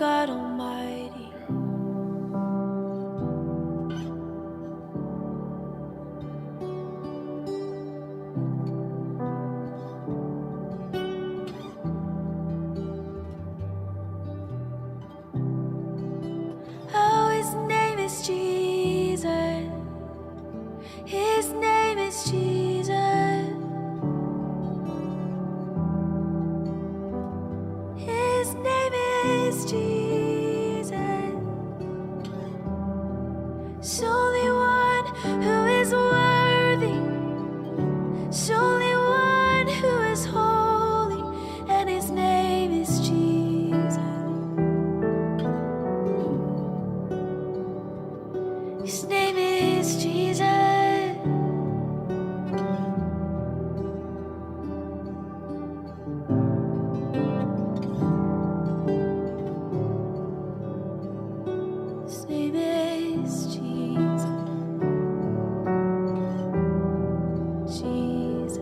God Almighty. Oh, his name is Jesus. His name is Jesus. His name is Jesus. Only one who is worthy. Only one who is holy, and his name is Jesus. His name is Jesus. His name is Jesus. Jesus.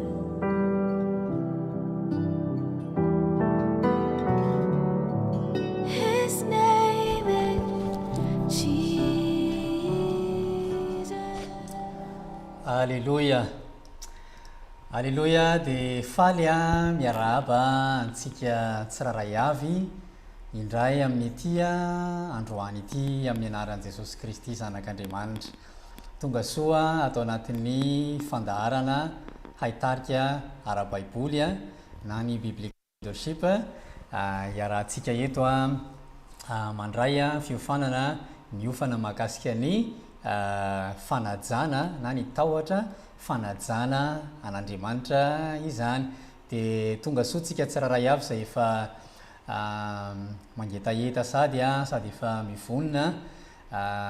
His name is Jesus. Aleloia. Aleloia dia faly aho miarahaba antsika tsirairay avy indray amin'ity androany ity amin'ny anaran'i Jesosy Kristy Zanak'Andriamanitra. Tonga soa ato anatin'ny fandaharana haitarika ara-baiboly na ny Biblical Leadership iarahantsika eto mandray fiofanana miofana mahakasika ny fanajana na ny tahotra fanajana an'Andriamanitra izany. Dia tonga soa tsika tsirairay avy izay efa mangetaheta sady sady efa mivonona.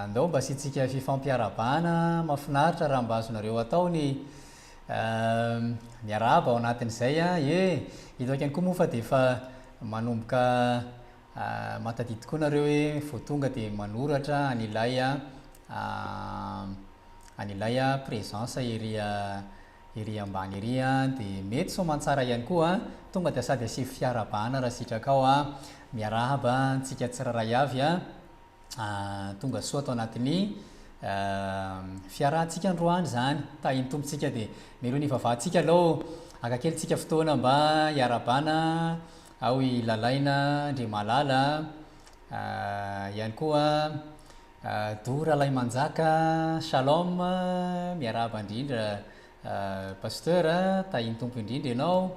Ndao mba asiantsika fifampiarahabana mahafinaritra raha mba azonareo atao ny miarahaba ao anatin'izay. E! Hitako ihany koa moa fa dia efa manomboka mahatadidy koa nareo hoe vao tonga dia manoratra an'ilay an'ilay présence ery ery ambany ery dia mety soamantsara ihany koa tonga dia sady asivo fiarahabana raha sitrakao miarahaba antsika tsirairay avy tonga soa ato anatin'ny fiarahantsika androany izany. Tahin'ny Tompo tsika dia mialoha ny hivavahantsika alou haka kely tsika fotoana mba hiarahabana ao i Lalaina Andriamalala ihany koa Dora Ralaimanjaka Shalom miarahaba indrindra Pasteur tahin'ny Tompo indrindra ianao.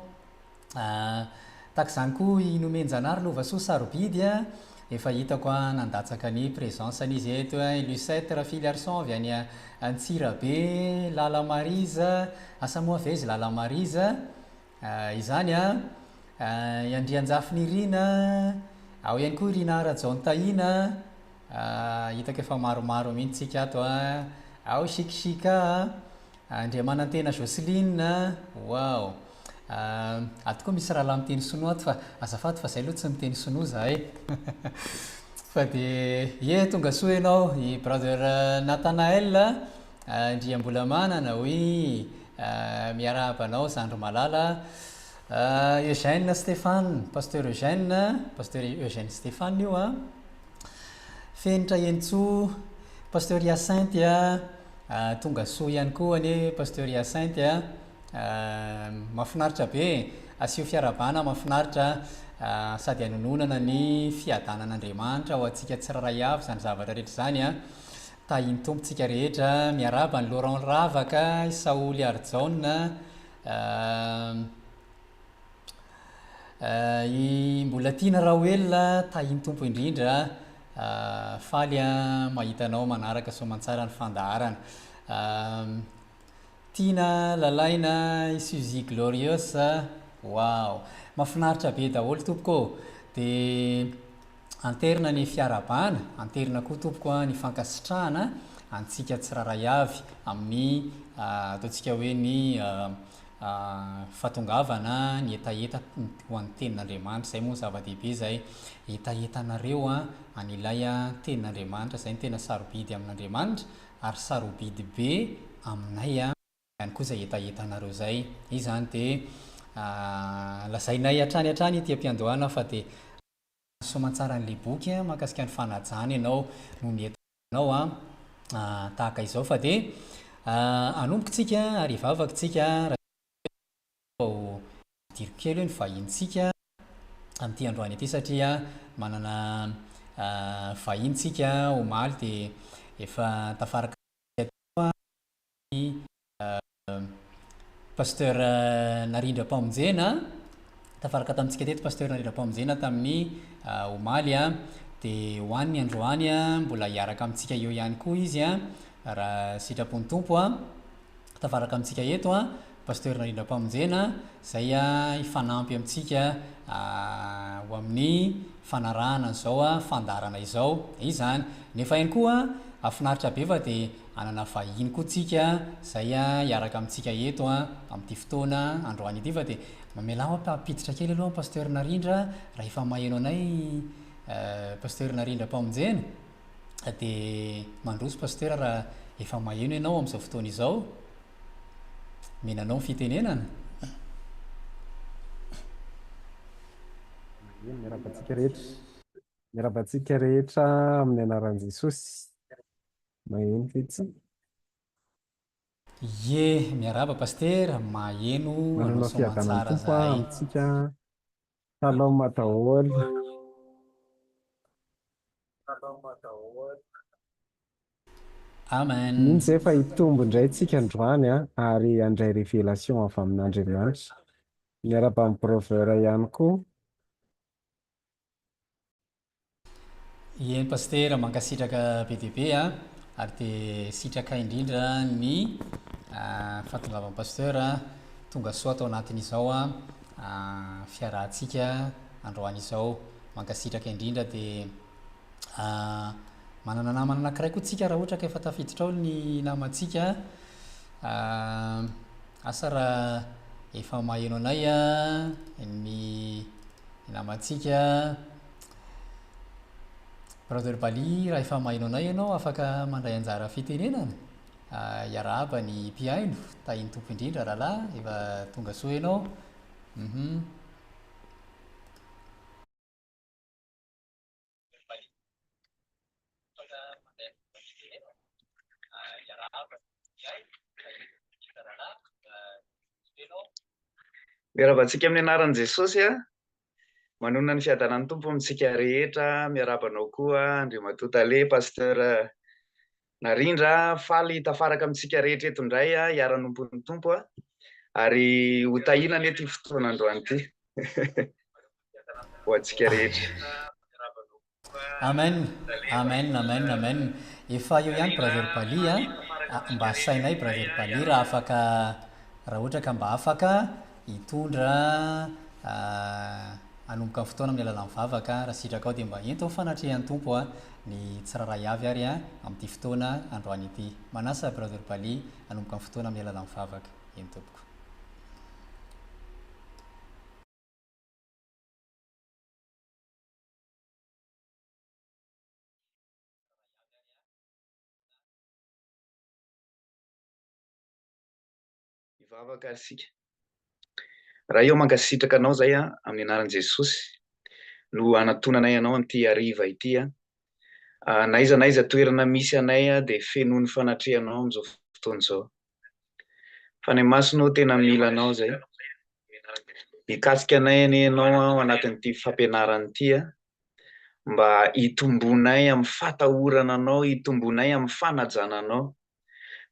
Tahaka izany koa i Nomenjanahary Lovasoa Sarobidy a, efa hitako a nandatsaka ny présence-ny izy eto a, i Lucette Rafiliarison avy any Antsirabe, Lala Maryse, asa moa avy aiza i Lala Maryse izany a, i Andrianjafy Nirina, ao ihany koa i Rinah Rajaontahiana, hitako efa maromaro mihitsy tsika ato a, ao Chic Chica a. Andriamanantena Jocelyne a! Wow! Ato koa misy rahalahy miteny sinoa ato fa azafady fa zay aloha tsy miteny sinoa zahay. Fa dia ie tonga soa ianao i brother Nathanael Andriambolamanana oui miarahaba anao zandry malala Eugène Stéphane pasteur Eugène pasteur Eugène Stéphane io an. Fenitra Henintsoa, Pasteur Hyacinthe a, tonga soa ihany koa anie Pasteur Hyacinthe a, mahafinaritra be e, asio fiarahabana mahafinaritra sady hanononana ny fiadanan'Andriamanitra ho antsika tsirairay avy izany zavatra rehetra izany a, tahin'ny Tompo tsika rehetra, miarahaba an'i Laurent Ravaka, i Saholy Harijaona, I Mbolatiana Raoelina, tahin'ny Tompo indrindra, faly aho mahita anao manaraka soamantsara ny fandaharana. Tiana, Lalaina, i Suzy Glorious, wow! Mahafinaritra be daholo tompoko ô! Dia anterina ny fiarahabana, anterina koa tompoko ny fankasitrahana antsika tsirairay avy amin'ny ataontsika hoe ny Fahatongavana ny hetaheta ho an'ny tenin'Andriamanitra, izay moa zava-dehibe izay, hetahetanareo an'ilay tenin'Andriamanitra, izay no tena sarobidy amin'Andriamanitra ary sarobidy be aminay ihany koa izay hetahetanareo izay. Izany dia lazainay hatrany hatrany ety am-piandohana fa dia. Soamantsara an'ilay boky mahakasika ny fanajana ianao no nientanao an, tahaka izao fa dia hanomboka tsika ary hivavaka tsika raha vao hidiriko kely hoe ny vahintsika amin'ity androany ity satria manana vahiny tsika omaly dia efa tafaraka teo ny Pasteur Narindra Mpamonjena, tafaraka tamintsika teto Pasteur Narindra Mpamonjena tamin'ny omaly dia ho an'ny androany mbola hiaraka amintsika eo ihany koa izy raha sitrapon'ny Tompo. Tafaraka amintsika eto Pasteur Narindra Mpamonjena izay hifanampy amintsika ho amin'ny fanarahana an'izao fandaharana izao izany. Nefa ihany koa hahafinaritra be fa dia Hanana vahiny koa tsika zay hiaraka amintsika eto amin'ity fotoana androany ity fa dia mamelà aho hampiditra kely aloha an'i Pasteur Narindra raha efa maheno anay Pasteur Narindra Mpamonjena dia mandroso Pasteur raha efa maheno ianao amin'izao fotoana izao. Omena anao ny fitenenana. Maheno, miarahaba antsika rehetra. Miarahaba antsika rehetra amin'ny anaran'i Jesosy. Maheno ve tsy? Ie, miarahaba Pasitera, maheno anao Manana fiadanan'ny soamantsara Tompo aho zahay. amintsika. Shalom daholo. Amen. Mino izay fa hitombo indray tsika androany ary handray révélation avy amin'Andriamanitra. Miarahaba an'i Brother ihany koa. Ieny Pasitera, mankasitraka be dia be a, ary dia sitraka indrindra ny fahatongavan'i Pasteur tonga soa tao anatin'izao fiarahantsika androany izao. Mankasitraka indrindra dia manana namana anankiray koa tsika raha ohatra ka efa tafiditra ao ny namantsika. Asa raha efa maheno anay ny namantsika. Brother Bali, raha efa maheno anay ianao afaka mandray anjara fitenenana. Hiarahaba ny mpihaino. Tahin'ny Tompo indrindra rahalahy, efa tonga soa ianao. Uhum. Miarahaba antsika amin'ny anaran'i Jesosy a. Manonona ny fiadanan'ny Tompo amintsika rehetra. Miarahaba anao koa Andriamatoa Tale, Pasteur Narindra. Faly tafaraka amintsika rehetra eto indray hiara-nompo ny Tompo ary ho tahiana anie ity fotoana androany ity ho antsika rehetra. Amen Amen Amen Amen Efa eo ihany Brother Bali a, mba asainay Brother Bali raha afaka raha ohatra ka mba afaka hitondra hanomboka ny fotoana amin'ny alalan'ny vavaka raha sitrakao dia mba ento amin'ny fanatrehan'ny Tompo a ny tsirairay avy ary a amin'ity fotoana androany ity. Manasa Brother Bali hanomboka ny fotoana amin'ny alalan'ny vavaka. Eny tompoko. Hivavaka ary isika. Ray ô mankasitraka anao izay amin'ny anaran'i Jesosy no anatonanay anao amin'ity hariva ity. Na aiza na aiza toerana misy anay dia fenoy ny fanatrehanao amin'izao fotoana izao. Fanahy Masina ô tena mila anao izay. Hikasika anay anie ianao ao anatin'ity fampianarana ity mba hitombonay amin'ny fatahorana anao, hitombonay amin'ny fanajana anao.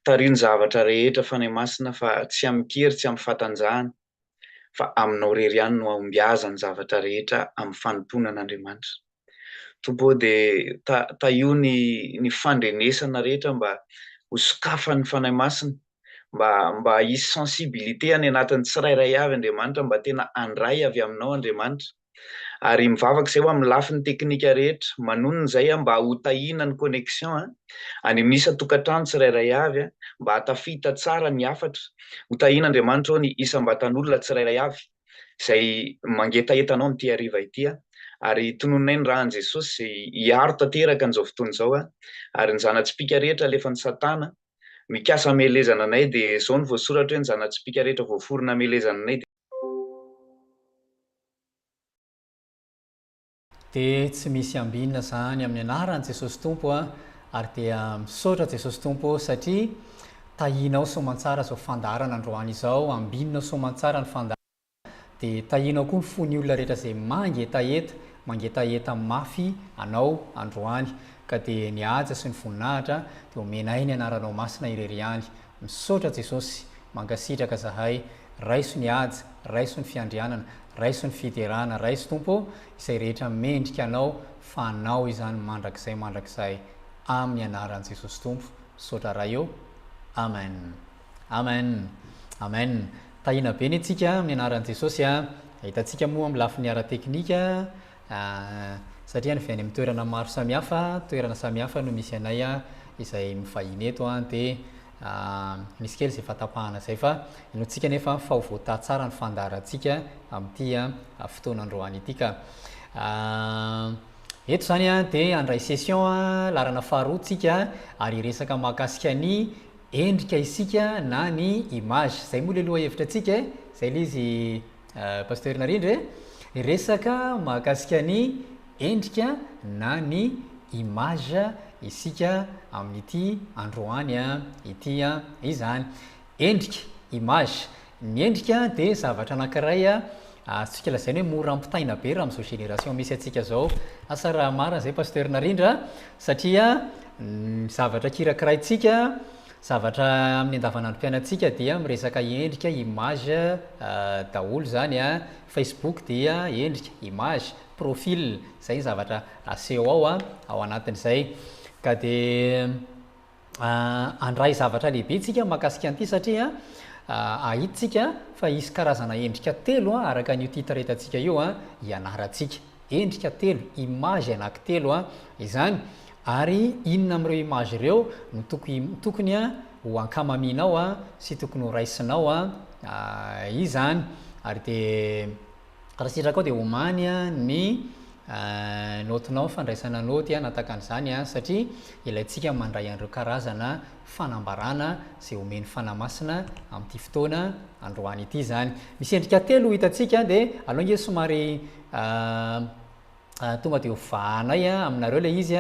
Tariho ny zavatra rehetra Fanahy Masina fa tsy amin-kery, tsy amin'ny fahatanjahana fa aminao irery ihany no hahombiazan'ny zavatra rehetra amin'ny fanompoana an'Andriamanitra. Tompo ô dia tahio ny ny fandrenesana rehetra mba ho sokafan'ny Fanahy Masina, mba mba hisy sensibilité any anatin'ny tsirairay avy Andriamanitra mba tena handray avy aminao Andriamanitra. Ary mivavaka izay ho amin'ny lafiny teknika rehetra, manonona izay aho mba ho tahiana ny connexion any amin'ny isan-tokantrano tsirairay avy mba hahatafita tsara ny hafatra. Ho tahiana Andriamanitra ô ny isam-batan'olona tsirairay avy izay mangetaheta anao amin'ity hariva ity ary tononinay ny ràn'i Jesosy izay hiaro tanteraka an'izao fotoana izao ary ny zana-tsipìka rehetra alefan'i Satana mikasa hamelezana anay dia izao no voasoratra hoe ny zana-tsipìka rehetra voaforona hamelezana anay dia. Dia tsy misy ambinina izany amin'ny anaran'i Jesosy Tompo a, ary dia misaotra Jesosy Tompo satria tahianao soamantsara izao fandaharana androany izao, ambininao soamantsara ny fandaharana, dia tahianao koa ny fon'ny olona rehetra izay mangetaheta, mangetaheta mafy Anao androany, ka dia ny haja sy ny voninahitra dia omenay ny anaranao masina irery ihany. Misaotra Jesosy, mankasitraka zahay, raiso ny haja, raiso ny fiandrianana, raiso ny fiderana, raiso Tompo ô, izay rehetra mendrika Anao fa Anao izany mandrakizay mandrakizay, amin'ny anaran'i Jesosy Tompo, misaotra Ray ô, Amen. Amen. Amen. Tahiana be anie tsika amin'ny anaran'i Jesosy a. Hitantsika moa amin'ny lafiny ara-teknika satria ny avy any amin'ny toerana maro samihafa, toerana samihafa no misy anay izay mivahiny eto dia misy kely izay fahatapahana izay fa inoantsika nefa fa ho voataha tsara ny fandaharantsika amin'ity fotoana androany ity ka. Eto izany dia handray session laharana faharoa tsika ary hiresaka mahakasika ny endrika isika na ny image. Izay moa ilay lohahevitra antsika e, izay ilay izy Pasteur Narindra e! Hiresaka mahakasika ny endrika na ny image isika amin'ity androany ity izany. Endrika, image. Ny endrika dia zavatra anankiray azontsika lazaina hoe mora ampitaina be raha amin'izao génération misy antsika izao. Asa raha marina izay Pasteur Narindra satria ny zavatra kirakiraintsika Zavatra amin'ny andavanandrom-piainantsika dia miresaka endrika, image, daholo izany a, Facebook dia endrika, image, profil, izay ny zavatra aseho ao a, ao anatin'izay. Ka dia handray zavatra lehibe tsika mahakasika an'ity satria ahitsika fa hisy karazana endrika telo araka an'io titre hitantsika io hianarantsika. Endrika telo, image anankitelo izany, ary inona amin'ireo image ireo no tokony ho ankamamianao sy tokony ho raisinao izany. Ary dia raha sitrakao dia omany ny naotinao fandraisana naoty na tahaka an'izany satria ilaintsika mandray an'ireo karazana fanambarana izay omen'ny Fanahy Masina amin'ity fotoana androany ity izany. Misy endrika telo ho hitantsika dia aleo ange somary tonga dia hovahanay aminareo ilay izy.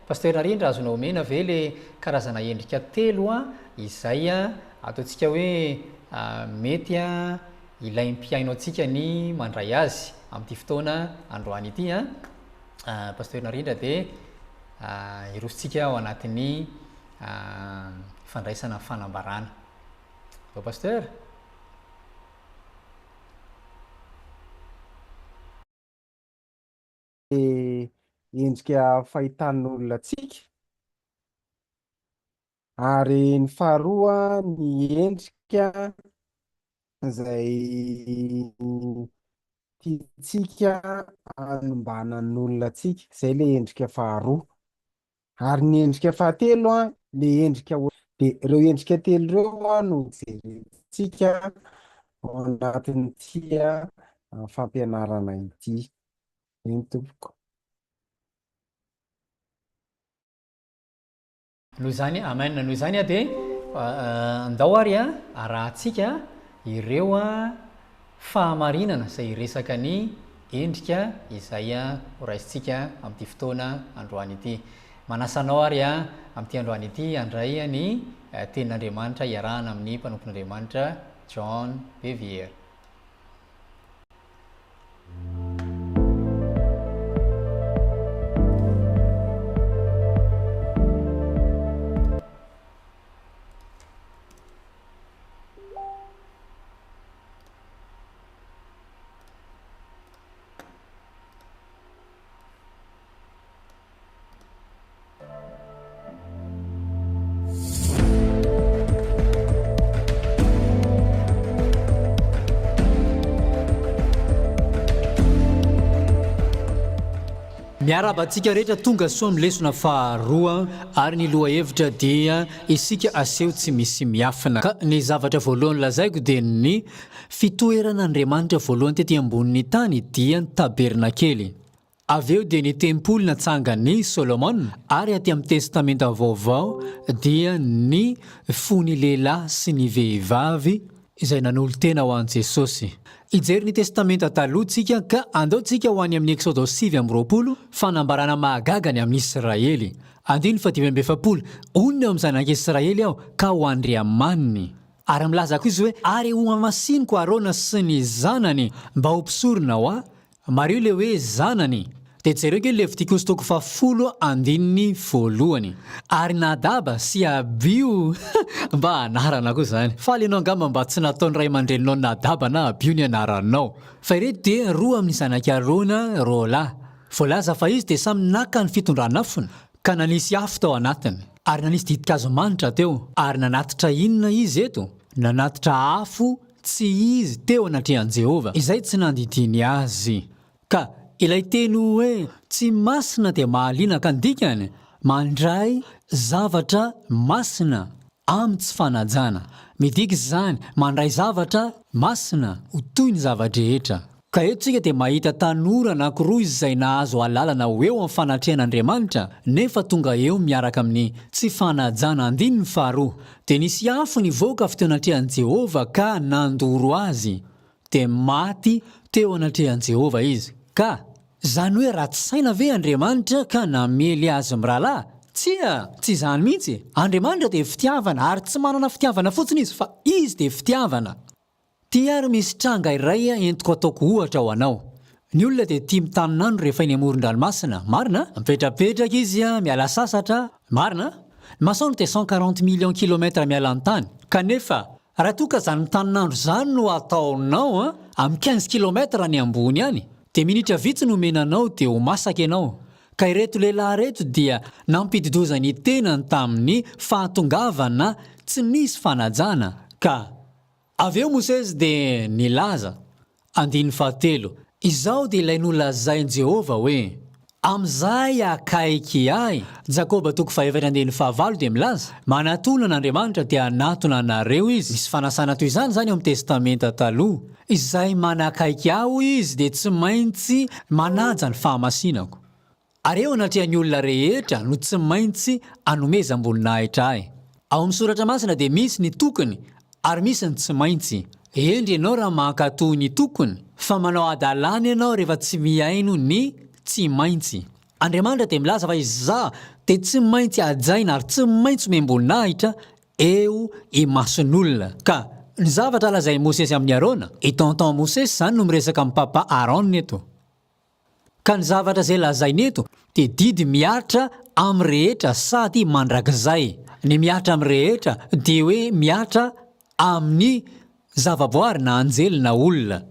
Pasteur Narindra, azonao omena ve ilay karazana endrika telo izay ataontsika hoe mety ilain'ny mpihaino antsika ny mandray azy amin'ity fotoana androany ity? Pasteur Narindra dia hirosontsika ao anatin'ny fandraisana fanambarana. Allo Pasteur? Endrika fahitan'olona antsika. Ary ny faharoa ny endrika izay tiantsika hanombanan'olona antsika, izay ilay endrika faharoa. Ary ny endrika fahatelo an, ilay endrika dia ireo endrika telo ireo an no jerentsika ao anatin'ity fampianarana ity. Eny tompoko. Noho izany, amen, noho izany dia andao ary arahantsika ireo fahamarinana izay hiresaka ny endrika izay ho raisintsika amin'ity fotoana androany ity. Manasa anao ary amin'ity androany ity handray ny Tenin'Andriamanitra hiarahana amin'ny mpanompon'Andriamanitra John Bevere. Miarahaba antsika rehetra tonga soa amin'ny lesona faharoa ary ny lohahevitra dia isika aseho tsy misy miafina. Ka ny zavatra voalohany lazaiko dia ny fitoeran'Andriamanitra voalohany tety ambonin'ny tany dia ny tabernakely. Avy eo dia ny tempoly natsangan'i Solomona, ary aty amin'ny Testamenta Vaovao dia ny fon'ny lehilahy sy ny vehivavy. izay nanolo-tena ho an'i Jesosy. Hijery ny Testamenta Taloha tsika ka andao tsika ho any amin'ny Eksodosy 29, fanambarana mahagaga ny amin'i Israely. Andininy faha-45, Honina eo amin'ny zanak'Israely Aho, ka ho Andriamaniny. Ary milaza koa izy hoe, Ary hohamasiniko Arona sy ny zanany mba ho mpisorona ho Ahy. Mariho ilay hoe zanany. Dia jereo ange Levitikosy toko fahafolo andininy voalohany. Ary Nadaba sy Abio mba anarana koa izany. Faly ianao angamba mba tsy nataon'ny ray aman-dreninao Nadaba na Abio ny anaranao. Fa ireto dia roa amin'ny zanak'i Arona roalahy. Voalaza fa izy dia samy naka ny fitondran'afony ka nanisy afo tao anatiny. Ary nanisy ditin-kazo manitra teo. Ary nanatitra inona izy eto? Nanatitra afo tsy izy teo anatrehan'i Jehovah, izay tsy nandidiany azy. Ka ilay teny hoe tsy masina dia mahaliana ka ny dikany, mandray zavatra masina amin'ny tsy fanajana. Midika izany, mandray zavatra masina ho toy ny zava-drehetra. Ka eto isika dia mahita tanora anankiroa izay nahazo alalana ho eo amin'ny fanatrehan'Andriamanitra nefa tonga eo miaraka amin'ny tsy fanajana andininy faharoa. Dia nisy afo nivoaka avy teo anatrehan'i Jehovah ka nandoro azy. Dia maty teo anatrehan'i Jehovah izy. Ka, izany hoe ratsy saina ve Andriamanitra ka namely azy mirahalahy? Tsia! Tsy izany mihitsy! Andriamanitra dia fitiavana ary tsy manana fitiavana fotsiny Izy fa Izy dia fitiavana. Ty ary misy tranga iray entiko ataoko ohatra ho anao. Ny olona dia tia mitanin'andro rehefa eny amoron-dranomasina, marina? Mipetrapetraka izy, miala sasatra, marina? Ny masoandro dia 140 millions kilomètres miala ny tany. Kanefa, raha toa ka izany mitanin'andro izany no ataonao, amin'ny 15 kilomètres any ambony any, dia minitra vitsy no omena anao dia ho masaka ianao. Ka ireto lehilahy ireto dia nampidi-doza ny tenany tamin'ny fahatongavana tsy nisy fanajana, ka. Avy eo Mosesy dia nilaza, andininy fahatelo, Izaho dia ilay nolazain'i Jehovah hoe, 'Amin'izay akaiky ahy. Jakoba toko fahefatra andininy fahavalo dia milaza, Manatona an'Andriamanitra dia hanatona anareo Izy. Misy fanasana toy izany izany ao amin'ny Testamenta Taloha. Izay manakaiky ahy, hoy Izy, dia tsy maintsy manaja ny fahamasinako. Ary eo anatrehan'ny olona rehetra no tsy maintsy anomezam-boninahitra ahy. Ao amin'ny Soratra Masina dia misy ny tokony ary misy ny tsy maintsy. Hendry ianao raha mankatò ny tokony, fa manao hadalana ianao rehefa tsy mihaino ny tsy maintsy. Andriamanitra dia milaza fa izaho dia tsy maintsy hajaina ary tsy maintsy omem-boninahitra eo imason'olona. Ka ny zavatra lazain'i Mosesy amin'i Arona, i tonton Mosesy izany no miresaka amin'i papa Aaron eto. Ka ny zavatra izay lazaina eto dia didy mihatra amin'ny rehetra sady mandrakizay. Ny mihatra amin'ny rehetra dia hoe mihatra amin'ny zavaboary na anjely na olona.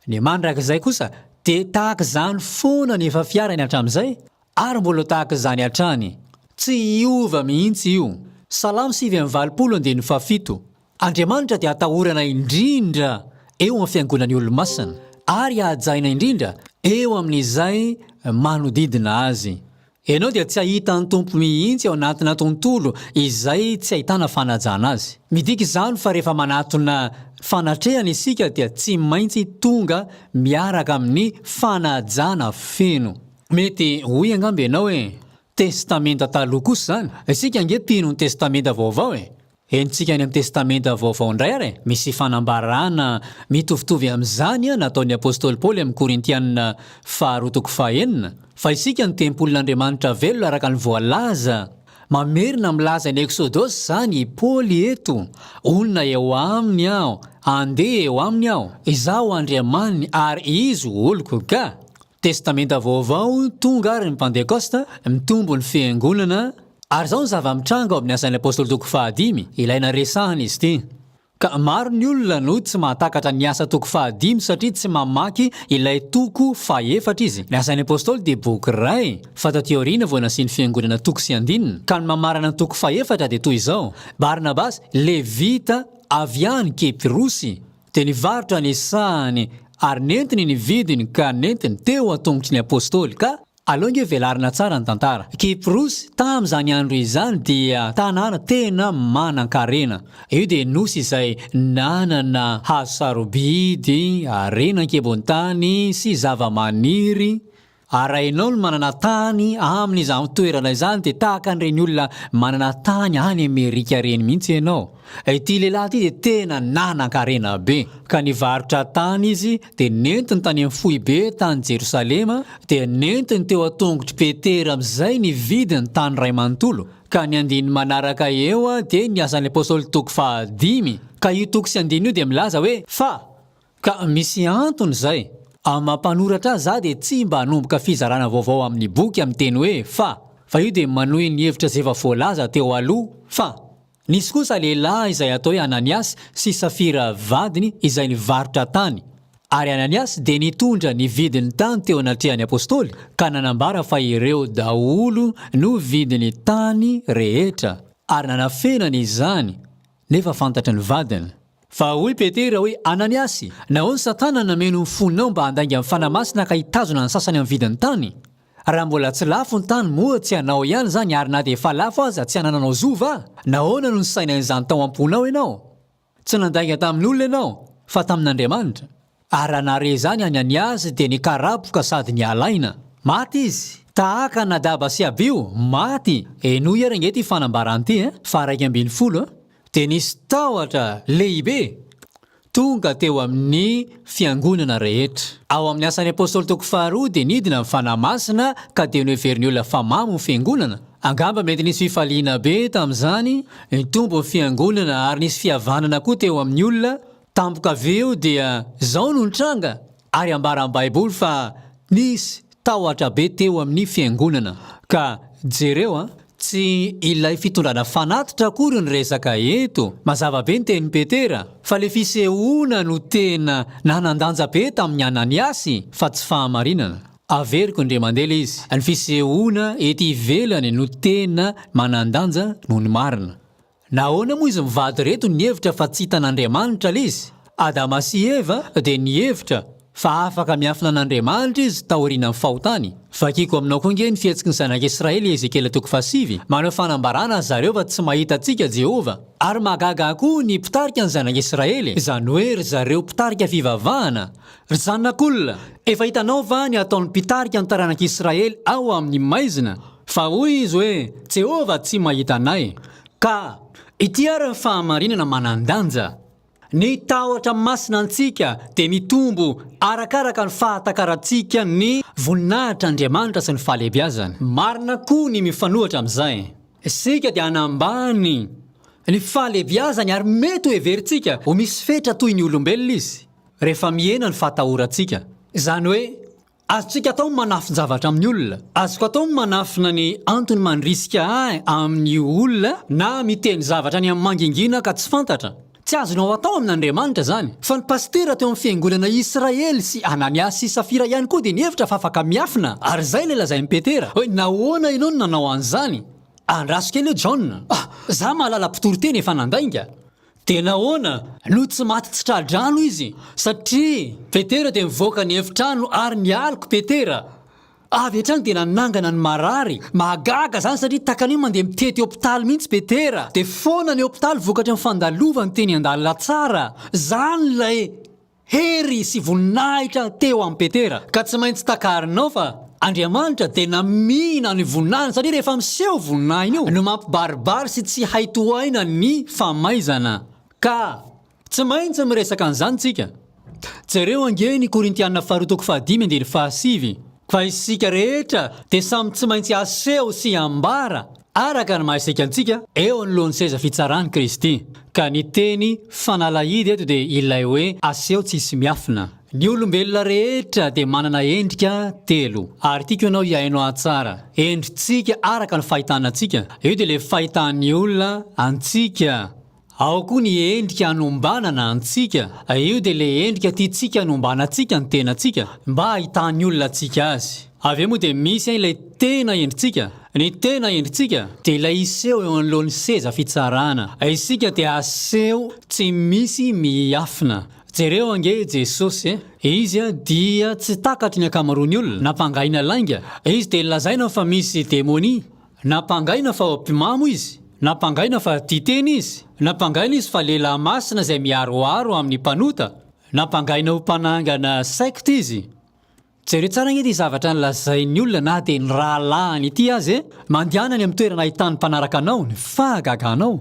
Ny mandrakizay kosa dia tahaka izany foana ny efa fiarany hatramin'izay ary mbola ho tahaka izany hatrany. Tsy hiova mihitsy io. Salamo 89 andininy faha-7. Andriamanitra dia atahorana indrindra eo amin'ny fiangonan'ny olomasina, ary hajaina indrindra eo amin'izay manodidina azy. Ianao dia tsy hahita ny Tompo mihitsy ao anatina tontolo izay tsy ahitana fanajana Azy. Midika izany fa rehefa manatona fanatrehana isika dia tsy maintsy tonga miaraka amin'ny fanajana feno. Mety hoy angamba ianao hoe, Testamenta Taloha kosa izany? Isika ange mpino ny Testamenta Vaovao e! Henontsika any amin'ny Testamenta Vaovao indray ary e! Misy fanambarana mitovitovy amin'izany nataon'ny apostoly Paoly amin'ny Korintiana faharoa toko fahenina, Fa isika no tempolin'Andriamanitra velona araka ny voalaza. Mamerina milaza ny Eksodosy izany i Paoly eto, Honina eo aminy aho, handeha eo aminy aho, izaho ho Andriamaniny ary izy ho oloko. Ka. Testamenta Vaovao, Tonga ary ny Pantekosta, mitombo ny Fiangonana, ary izao ny zava-mitranga ao amin'ny Asan'ny Apostoly toko fahadimy, ilaina resahana izy ity. Ka maro ny olona no tsy mahatakatra ny Asa toko fahadimy satria tsy mamaky ilay toko fahefatra izy. Ny Asan'ny Apostoly dia boky iray, fa taty aoriana vao nasian'ny Fiangonana toko sy andininy. Ka ny mamarana ny toko fahefatra dia toy izao, Barnabasy, Levita avy any Kipirosy, Dia nivarotra ny sahany ary nentiny ny vidiny ka nentiny teo an-tongotry ny Apostoly. Ka aleo ange velarina tsara ny tantara. Kyprosy, tamin'izany andro izany dia tanàna tena manan-karena. Io dia nosy izay nanana hazo sarobidy, harena an-kibon'ny tany sy zava-maniry. Ary raha ianao no manana tany amin'izany toerana izany dia tahaka an'ireny olona manana tany any Amerika ireny mihitsy ianao. Ity lehilahy ity dia tena nanan-karena be. Ka nivarotra tany izy dia nentiny tany amin'ny foibe tany Jerosalema, dia nentiny teo an-tongotr'i Petera amin'izay ny vidin'ny tany iray manontolo. Ka ny andininy manaraka eo dia ny Asan'ny Apostoly toko fahadimy. Ka io toko sy andininy io dia milaza hoe, Fa. Ka misy antony izay. Amin'ny maha mpanoratra ahy za dia tsy mba hanomboka fizarana vaovao amin'ny boky amin'ny teny hoe fa. Fa io dia manohy ny hevitra izay efa voalaza teo aloha fa. Nisy kosa lehilahy izay atao hoe Ananiasy sy Safira vadiny izay nivarotra tany. Ary Ananiasy dia nitondra ny vidin'ny tany teo anatrehan'ny Apostoly ka nanambara fa ireo daholo no vidin'ny tany rehetra. Ary nanafenany izany nefa fantatry ny vadiny. Fa hoy Petera hoe, Ananiasy, nahoana Satana nameno ny fonao mba handainga ny Fanahy Masina ka hitazona ny sasany amin'ny vidin'ny tany? Raha mbola tsy lafo ny tany, moa tsy anao ihany izany, ary na dia efa lafo aza, tsy anananao zo va? Nahoana no nisaina an'izany tao am-ponao ianao? Tsy nandainga tamin'olona ianao, fa tamin'Andriamanitra. Ary raha nahare izany Ananiasy dia nikarapoka sady niala aina. Maty izy. Tahaka an'i Nadaba sy Abiho, maty. Henoy ary ange ity fanambarana ity eh, faha 11 eh. Dia nisy tahotra lehibe tonga teo amin'ny fiangonana rehetra. Ao amin'ny Asan'ny Apostoly toko faharoa dia nidina ny Fanahy Masina ka dia noheverin'ny olona fa mamo ny fiangonana. Angamba mety nisy fifaliana be tamin'izany, nitombo ny fiangonana ary nisy fihavanana koa teo amin'ny olona. Tampoka avy eo dia izao no nitranga, ary ambaran'ny Baiboly fa nisy tahotra be teo amin'ny fiangonana. Ka jereo an! Tsy ilay fitondrana fanatitra akory no resaka eto. Mazava be ny tenin'i Petera, fa ilay fisehoana no tena nanan-danja be tamin'i Ananiasy fa tsy fahamarinana. Averiko indray mandeha ilay izy, ny fisehoana ety ivelany no tena manan-danja noho ny marina. Nahoana moa izy mivady ireto nihevitra fa tsy hitan'Andriamanitra ilay izy? Adama sy Eva dia nihevitra fa afaka miafina an'Andriamanitra izy taorian'ny fahotany. Vakiko aminao koa ange ny fihetsiky ny zanak'Israely Ezekiela toko fahasivy. Manao fanambarana ry zareo fa tsy mahita antsika Jehovah. Ary mahagaga koa ny mpitarika ny zanak'Israely, izany hoe ry zareo mpitarika fivavahana. Ry zanak'olona, efa hitanao va ny ataon'ny mpitarika ny taranak'Israely ao amin'ny maizina? Fa hoy izy hoe, Jehovah tsy mahita anay. Ka ity ary ny fahamarinana manan-danja, Ny tahotra masina antsika dia mitombo arakaraka ny fahatakarantsika ny voninahitr'Andriamanitra sy ny fahalehibiazany. Marina koa ny mifanohitra amin'izay. Isika dia hanambany ny fahalehibiazany ary mety ho heverintsika ho misy fetra toy ny olombelona izy rehefa mihena ny fahatahorantsika. Izany hoe Azontsika atao ny manafin-javatra amin'ny olona. Azoko atao ny manafina ny antony mandrisika ahy amin'ny olona na miteny zavatra any amin'ny mangingina ka tsy fantatra. Tsy azonao atao amin'Andriamanitra izany. Fa ny pasitera teo amin'ny fiangonana Israely sy Ananiasy sy Safira ihany koa dia nihevitra fa afaka miafina. Ary izay ilay lazain'i Petera hoe nahoana ianao no nanao an'izany? Andraso kely eo John. Ah! Za mahalala mpitory teny efa nandainga. Dia nahoana no tsy maty tsy tra-drano izy? Satria Petera dia nivoaka ny efitrano ary nialoka Petera. Avy hatrany dia nanangana ny marary. Mahagaga izany satria takany hoe mandeha mitety hopitaly mihitsy Petera. Dia foana ny hopitaly vokatry ny fandalovany teny an-dalana tsara. Izany ilay. Hery sy voninahitra teo amin'i Petera. Ka tsy maintsy takarinao fa Andriamanitra dia namihina ny voninahiny satria rehefa miseho voninahiny io no mampibaribary sy tsy hay tohaina ny famaizana. Ka tsy maintsy miresaka an'izany tsika. Jereo ange ny Korintiana faharoa toko fahadimy andininy fahasivy. Fa isika rehetra dia samy tsy maintsy aseho sy ambara araka ny maha isika antsika eo anoloan'ny seza fitsaran'i Kristy. Ka ny teny fanalahidy eto dia ilay hoe aseho tsisy miafina. Ny olombelona rehetra dia manana endrika telo. Ary tiako ianao hihaino ahy tsara. Endritsika araka ny fahitana antsika. Io dia ilay fahitan'ny olona antsika. Ao koa ny endrika anombanana antsika. Io dia ilay endrika tiantsika anombanantsika ny tenantsika mba hahitan'ny olona antsika azy. Avy eo moa dia misy ilay tena endritsika. Ny tena endritsika dia ilay hiseho eo anoloan'ny seza fitsarana. Isika dia aseho tsy misy miafina. Jereo ange Jesosy e! Izy dia tsy takatry ny ankamaroan'ny olona. Nampangaina lainga. Izy dia lazaina fa misy demonia. Nampangaina fa mpimamo izy, nampangaina fa tia tena izy, nampangaina izy fa lehilahy masina izay miharoharo amin'ny mpanota, nampangaina ho mpanangana sekta izy. Jereo tsara ange ity zavatra nolazain'ny olona na dia ny rahalahiny ity aza e! Mandehana any amin'ny toerana ahitan'ny mpanaraka anao ny fahagaganao.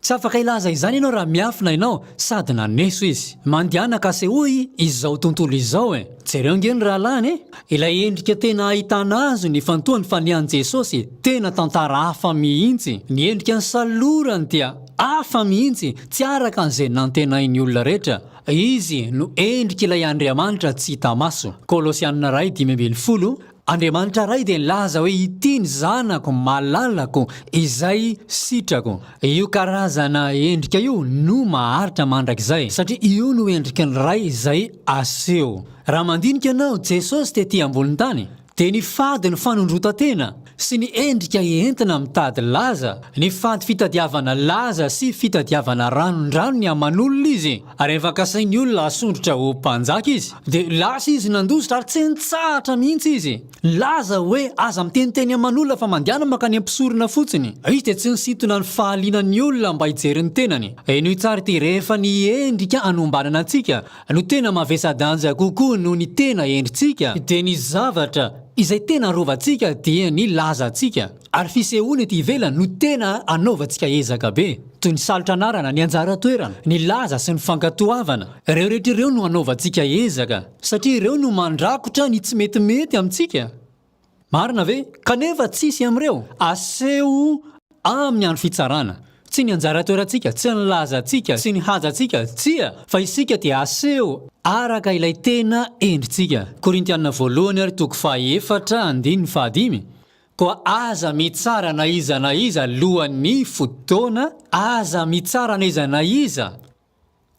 Tsy afaka hilaza izany ianao raha miafina ianao sady naneso izy. Mandehana ka asehoy izao tontolo izao e! Jereo ange ny rahalahiny e! Ilay endrika tena ahitana azy no ifantohany fa ny an'i Jesosy tena tantara hafa mihitsy. Ny endrika nisalorany dia hafa mihitsy, tsy araka an'izay nantenain'ny olona rehetra. Izy no endrik'ilay Andriamanitra tsy hita maso. Kolosiana iray 15, Andriamanitra Ray dia nilaza hoe ity ny Zanako malalako izay sitrako. Io karazana endrika io no maharitra mandrakizay, satria io no endriky ny Ray izay aseho. Raha mandinika ianao, Jesosy tety ambonin'ny tany, dia nifady ny fanondrotan-tena sy ny endrika entina mitady laza, nifady fitadiavana laza sy fitadiavana ranondranony aman'olona izy, ary rehefa kasain'ny olona hasondrotra ho mpanjaka izy, dia lasa izy nandositra ary tsy nitsahatra mihitsy izy nilaza hoe aza miteniteny aman'olona fa mandehana mankany am-pisorona fotsiny. Izy dia tsy nisintona ny fahalianan'ny olona mba hijery ny tenany. Henoy tsara ity, rehefa ny endrika anombanana antsika no tena mavesa-danja kokoa noho ny tena endritsika, dia ny zavatra izay tena arovantsika dia ny lazantsika, ary fisehoana ety ivelany no tena anaovantsika ezaka be, toy ny salotra anarana, ny anjara toerana, ny laza sy ny fankatoavana. Ireo rehetra ireo no anaovantsika ezaka, satria ireo no mandrakotra ny tsy metimety amintsika. Marina ve? Kanefa tsisy amin'ireo aseho amin'ny andro fitsarana. Tsy ny anjara toerantsika, tsy ny lazantsika, tsy ny hajantsika, tsia, fa isika dia aseho araka ilay tena endritsika. Korintiana voalohany ary toko fahaefatra andininy fahadimy, Koa aza mitsara na iza na iza alohan'ny fotoana, aza mitsara na iza na iza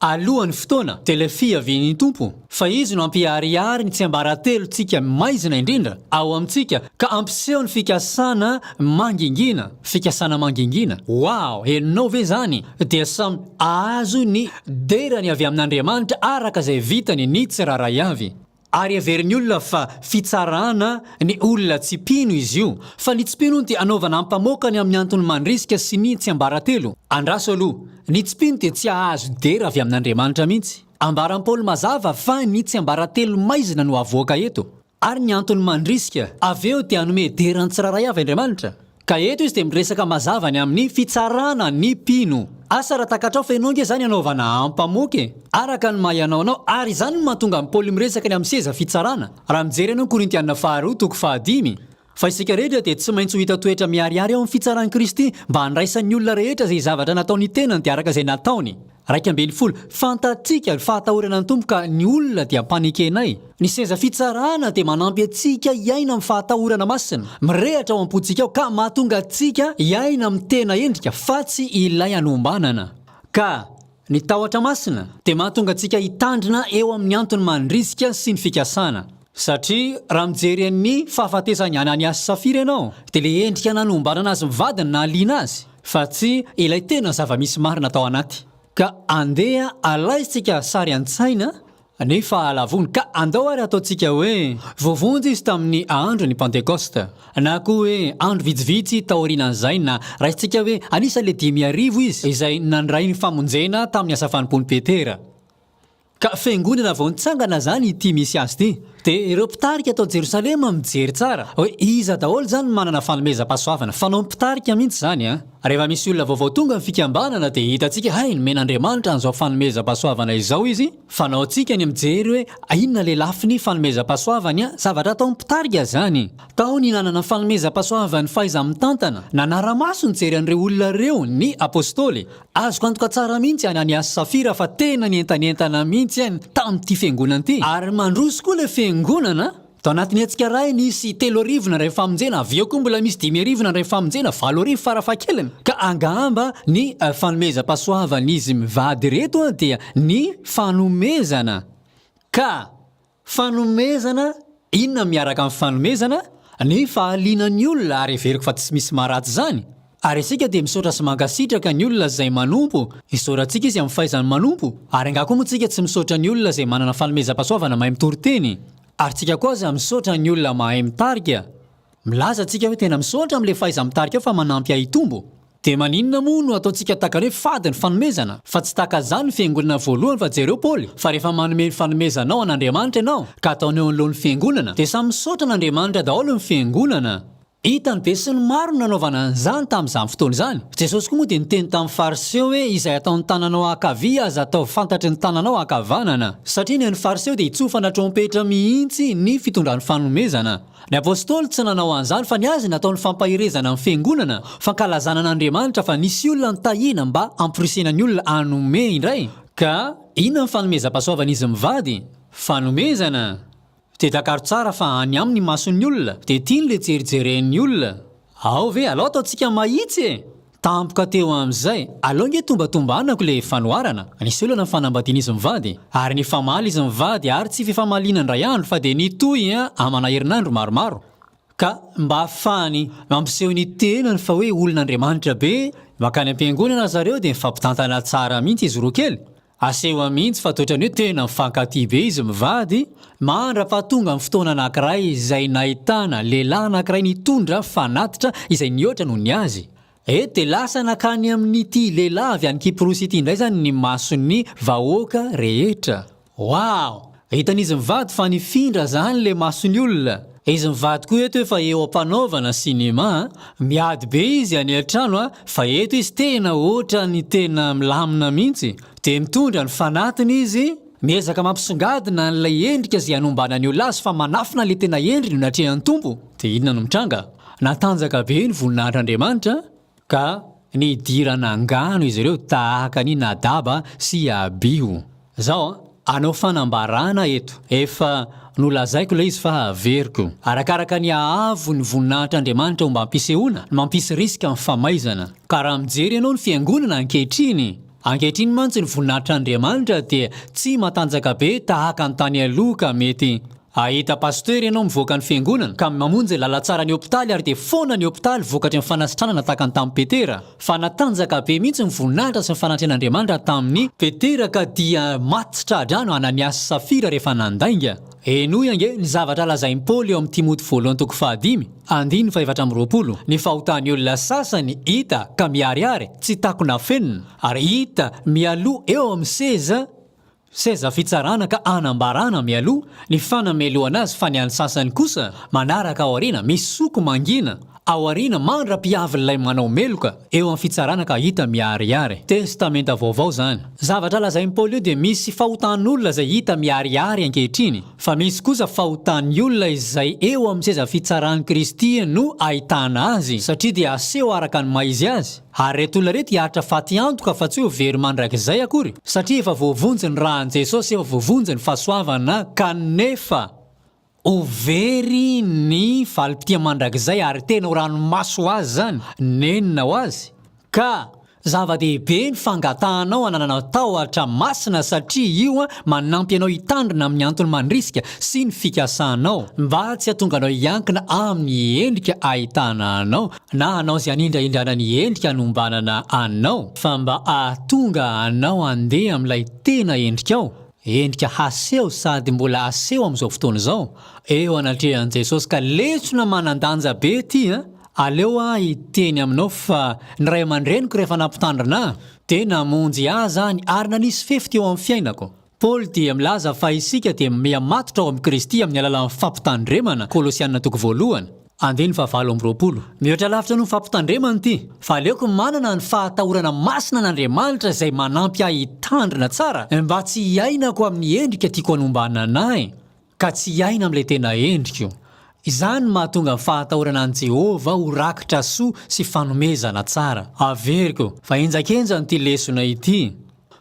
Alohan'ny fotoana, dia ilay fiavian'ny Tompo, fa Izy no hampiharihary ny tsiambaratelontsika maizina indrindra ao amintsika ka hampiseho ny fikasana mangingina. Fikasana mangingina? Wow! Henonao ve izany? Dia samy hahazo ny derany avy amin'Andriamanitra araka izay vitany ny tsirairay avy. Ary heverin'ny olona fa fitsarana ny olona tsy mpino izy io. Fa ny tsy mpino hono dia anaovana ampamoaka ny amin'ny antony mandrisika sy ny tsiambaratelo. Andraso aloha, ny tsy mpino dia tsy hahazo dera avy amin'Andriamanitra mihitsy. Ambaran'i Paoly mazava fa ny tsiambaratelo maizina no avoaka eto. Ary ny antony mandrisika. Avy eo dia hanome dera ny tsirairay avy Andriamanitra. Ka eto izy dia miresaka mazava ny amin'ny fitsarana ny mpino. Asa raha takatrao fa ianao ange izany anaovana ampamoaka e! Araka ny maha ianao anao, ary izany no mahatonga an'i Paoly miresaka ny amin'ny seza fitsarana. Raha mijery ianao ny Korintiana faharoa toko fahadimy, Fa isika rehetra dia tsy maintsy ho hita toetra miharihary ao amin'ny fitsaran'i Kristy, mba handraisan'ny olona rehetra izay zavatra nataony tenany dia araka izay nataony. 11, Fantatsika ny fahatahorana ny Tompo ka ny olona dia ampanekenay. Ny seza fitsarana dia manampy antsika hiaina amin'ny fahatahorana masina, mirehatra ao am-pontsika ao ka mahatonga antsika hiaina amin'ny tena endrika fa tsy ilay anombanana. Ka ny tahotra masina dia mahatonga antsika hitandrina eo amin'ny antony mandrisika sy ny fikasana. Satria raha mijery an'ny fahafatesan'i Ananiasy sy Safira ianao dia ilay endrika nanombanana azy mivady no nahaliana azy. Fa tsy ilay tena zava-misy marina tao anaty. Ka andeha alaintsika sary an-tsaina ny fahalavoany. Ka andao ary ataontsika hoe voavonjy izy tamin'ny andron'ny Pantekosta. Na koa hoe andro vitsivitsy taorianan'izay na raisintsika hoe anisan'ilay 5000 izy izay nandray ny famonjena tamin'ny asa fanompoan'i Petera. Ka fiangonana vao nitsangana zany ity misy azy ity. Dia ireo mpitarika tao Jerosalema mijery tsara hoe iza daholo zany no manana fanomezam-pahasoavana. Fanaon'ny mpitarika mihitsy zany an. Rehefa misy olona vaovao tonga ny fikambanana dia hitantsika hay nomen'Andriamanitra an'izao fanomezam-pahasoavana izao izy. Fanaontsika ny mijery hoe inona ilay lafiny fanomezam-pahasoavany an. Zavatra ataon'ny mpitarika zany. Tao ny nanana fanomezam-pahasoavan'ny fahaiza-mitantana. Nanara-maso nijery an'ireo olona ireo ny apostoly. Azoko antoka tsara mihitsy Ananiasy sy Safira fa tena nientanentana mihitsy any tamin'ity fiangonana ity. Ary mandroso koa ilay fiangonana. Tao anatin'ny hetsika iray nisy 3000 nandray famonjena, avy eo koa mbola misy 5000 nandray famonjena, 8000 farafahakeliny. Ka angamba ny fanomezam-pahasoavan'izy mivady ireto dia ny fanomezana. Ka. Fanomezana, inona miaraka amin'ny fanomezana? Ny fahalianan'ny olona ary heveriko fa tsy misy maharatsy izany. Ary isika dia misaotra sy mankasitraka ny olona izay manompo, isaorantsika izy amin'ny fahaizany manompo, ary angaha koa moa tsika tsy misaotra ny olona izay manana fanomezam-pahasoavana mahay mitory teny? Ary tsika koa aza misaotra ny olona mahay mitarika. Milaza tsika hoe tena misaotra amin'ilay fahaiza-mitarika ao fa manampy ahy hitombo. Dia maninona moa no ataontsika tahaka ny hoe fady ny fanomezana? Fa tsy tahaka izany ny fiangonana voalohany fa jereo Paoly fa rehefa manome ny fanomezanao an'Andriamanitra ianao ka ataonao eo anoloan'ny fiangonana dia samy misaotra an'Andriamanitra daholo ny fiangonana. Hitan'ny besinimaro ny nanaovana an'izany tamin'izany fotoana izany. Jesosy koa moa dia niteny tamin'ny Fariseo hoe izay ataon'ny tananao ankavia aza atao fantatry ny tananao ankavanana. Satria ny an'ny Fariseo dia hitsofana trompetra mihitsy ny fitondrany fanomezana. Ny Apostoly tsy nanao an'izany fa ny azy nataony fampaherezana ny fiangonana, fankalazana an'Andriamanitra fa nisy olona nitahiana mba hamporisihina ny olona hanome indray. Ka inona ny fanomezam-pahasoavan'izy mivady? Fanomezana! Dia takaro tsara fa any aminy mason'ny olona dia tiany le jerijeren'ny olona. Ao ve alao ataontsika mahitsy e! Tampoka teo amin'izay, aleo nge tombatombanako le fanoharana, nisy olana ny fanambadian'izy mivady, ary nifamaly izy mivady ary tsy fifamaliana indray andro fa dia nitohy amana herinandro maromaro. Ka mba ahafahany mampiseho ny tenany fa hoe olon'Andriamanitra be, mankany am-piangonana zareo dia mifampitantana tsara mihitsy izy roa kely. Aseho mihitsy fa toetrany hoe tena mifankatia be izy mivady, mandra-pahatonga ny fotoana anankiray izay nahitana lehilahy anankiray nitondra fanatitra izay nihoatra noho ny azy. Eto dia lasa nankany amin'ity lehilahy avy any Kyprosy ity indray izany ny mason'ny vahoaka rehetra. Wow! Hitan'izy mivady fa nifindra zany le mason'ny olona. Izy mivady koa eto efa eo am-panaovana cinéma a! Miady be izy any an-trano a! Fa eto izy tena ohatran'ny tena milamina mihitsy. Dia mitondra ny fanatiny izy, miezaka mampisongadina an'ilay endrika izay hanombanan'ny olona azy fa manafina ilay tena endriny eo anatrehan'ny Tompo. Dia inona no mitranga? Natanjaka be ny voninahitr'Andriamanitra ka nidirana angano izy ireo tahaka an'i Nadaba sy Abiho. Zao an, hanao fanambarana eto. Efa nolazaiko ilay izy fa averiko. Arakaraka ny haavo ny voninahitr'Andriamanitra ombam-pisehoana no mampisy risque amin'ny famaizana. Ka raha mijery ianao ny fiangonana ankehitriny, ankehitriny mantsy ny voninahitr'Andriamanitra dia tsy matanjaka be tahaka ny tany aloha ka mety hahita pasteur ianao mivoaka ny fiangonana ka mamonjy ny lalantsara ny hopitaly ary dia foana ny hopitaly vokatry ny fanasitranana tahaka ny tamin'i Petera. Fa natanjaka be mihitsy ny voninahitra sy ny fanatrehan'Andriamanitra tamin'i Petera ka dia maty tsy tra-drano Ananiasy sy Safira rehefa nandainga. Henoy ange ny zavatra lazain'i Paoly eo amin'ny Timoty voalohany toko fahadimy, andininy fahefatra amby 20, Ny fahotan'ny olona sasany hita ka miharihary, tsy takona afenina, ary hita mialoha eo amin'ny seza, Seza fitsarana ka anambarana mialoha ny fanamelohana azy fa ny an'ny sasany kosa manaraka ao aoriana misoko mangina ao aoriana mandra-pihavin'ilay manao meloka eo amin'ny fitsarana ka hita miharihary. Testamenta Vaovao izany. Zavatra lazain'i Paoly io dia misy fahotan'olona izay hita miharihary ankehitriny fa misy kosa fahotan'ny olona izay eo amin'ny seza fitsaran'i Kristy no ahitana azy satria dia aseho araka ny maha izy azy. Ary ireto olona ireto hiaritra faty antoka fa tsy hoe ho very mandrakizay akory satria efa voavonjy ny ràn'i Jesosy, efa voavonjy ny fahasoavana kanefa ho very ny valim-pitia mandrakizay ary tena ho ranomaso ho azy izany, nenina ho azy. Ka zava-dehibe ny fangatahanao hananana tahotra masina satria io manampy anao hitandrina amin'ny antony mandrisika sy ny fikasanao mba tsy hahatonga anao hiankina amin'ny endrika ahitana anao na hanao izay hanindrahindrana ny endrika hanombanana anao, fa mba hahatonga anao handeha amin'ilay tena endrikao, endrika haseho sady mbola aseho amin'izao fotoana izao, eo anatrehan'i Jesosy. Ka lesona manan-danja be ity an! Aleo aho hiteny aminao fa ny ray aman-dreniko rehefa nampitandrina ahy, dia namonjy ahy izany ary nanisy fefy teo amin'ny fiainako. Paoly dia milaza fa isika dia mihamatotra ao amin'i Kristy amin'ny alalan'ny fampitandremana, Kolosiana toko voalohany, andininy fahavalo amby 20. Mihoatra lavitra noho ny fampitandremana ity, fa aleoko manana ny fahatahorana masina an'Andriamanitra izay manampy ahy hitandrina tsara mba tsy hiainako amin'ny endrika tiako hanombanana ahy, ka tsy hiaina amin'ilay tena endriko. Izany no mahatonga ny fahatahorana an'i Jehovah ho rakitra soa sy fanomezana tsara. Averiko fa henjakenjana ity lesona ity.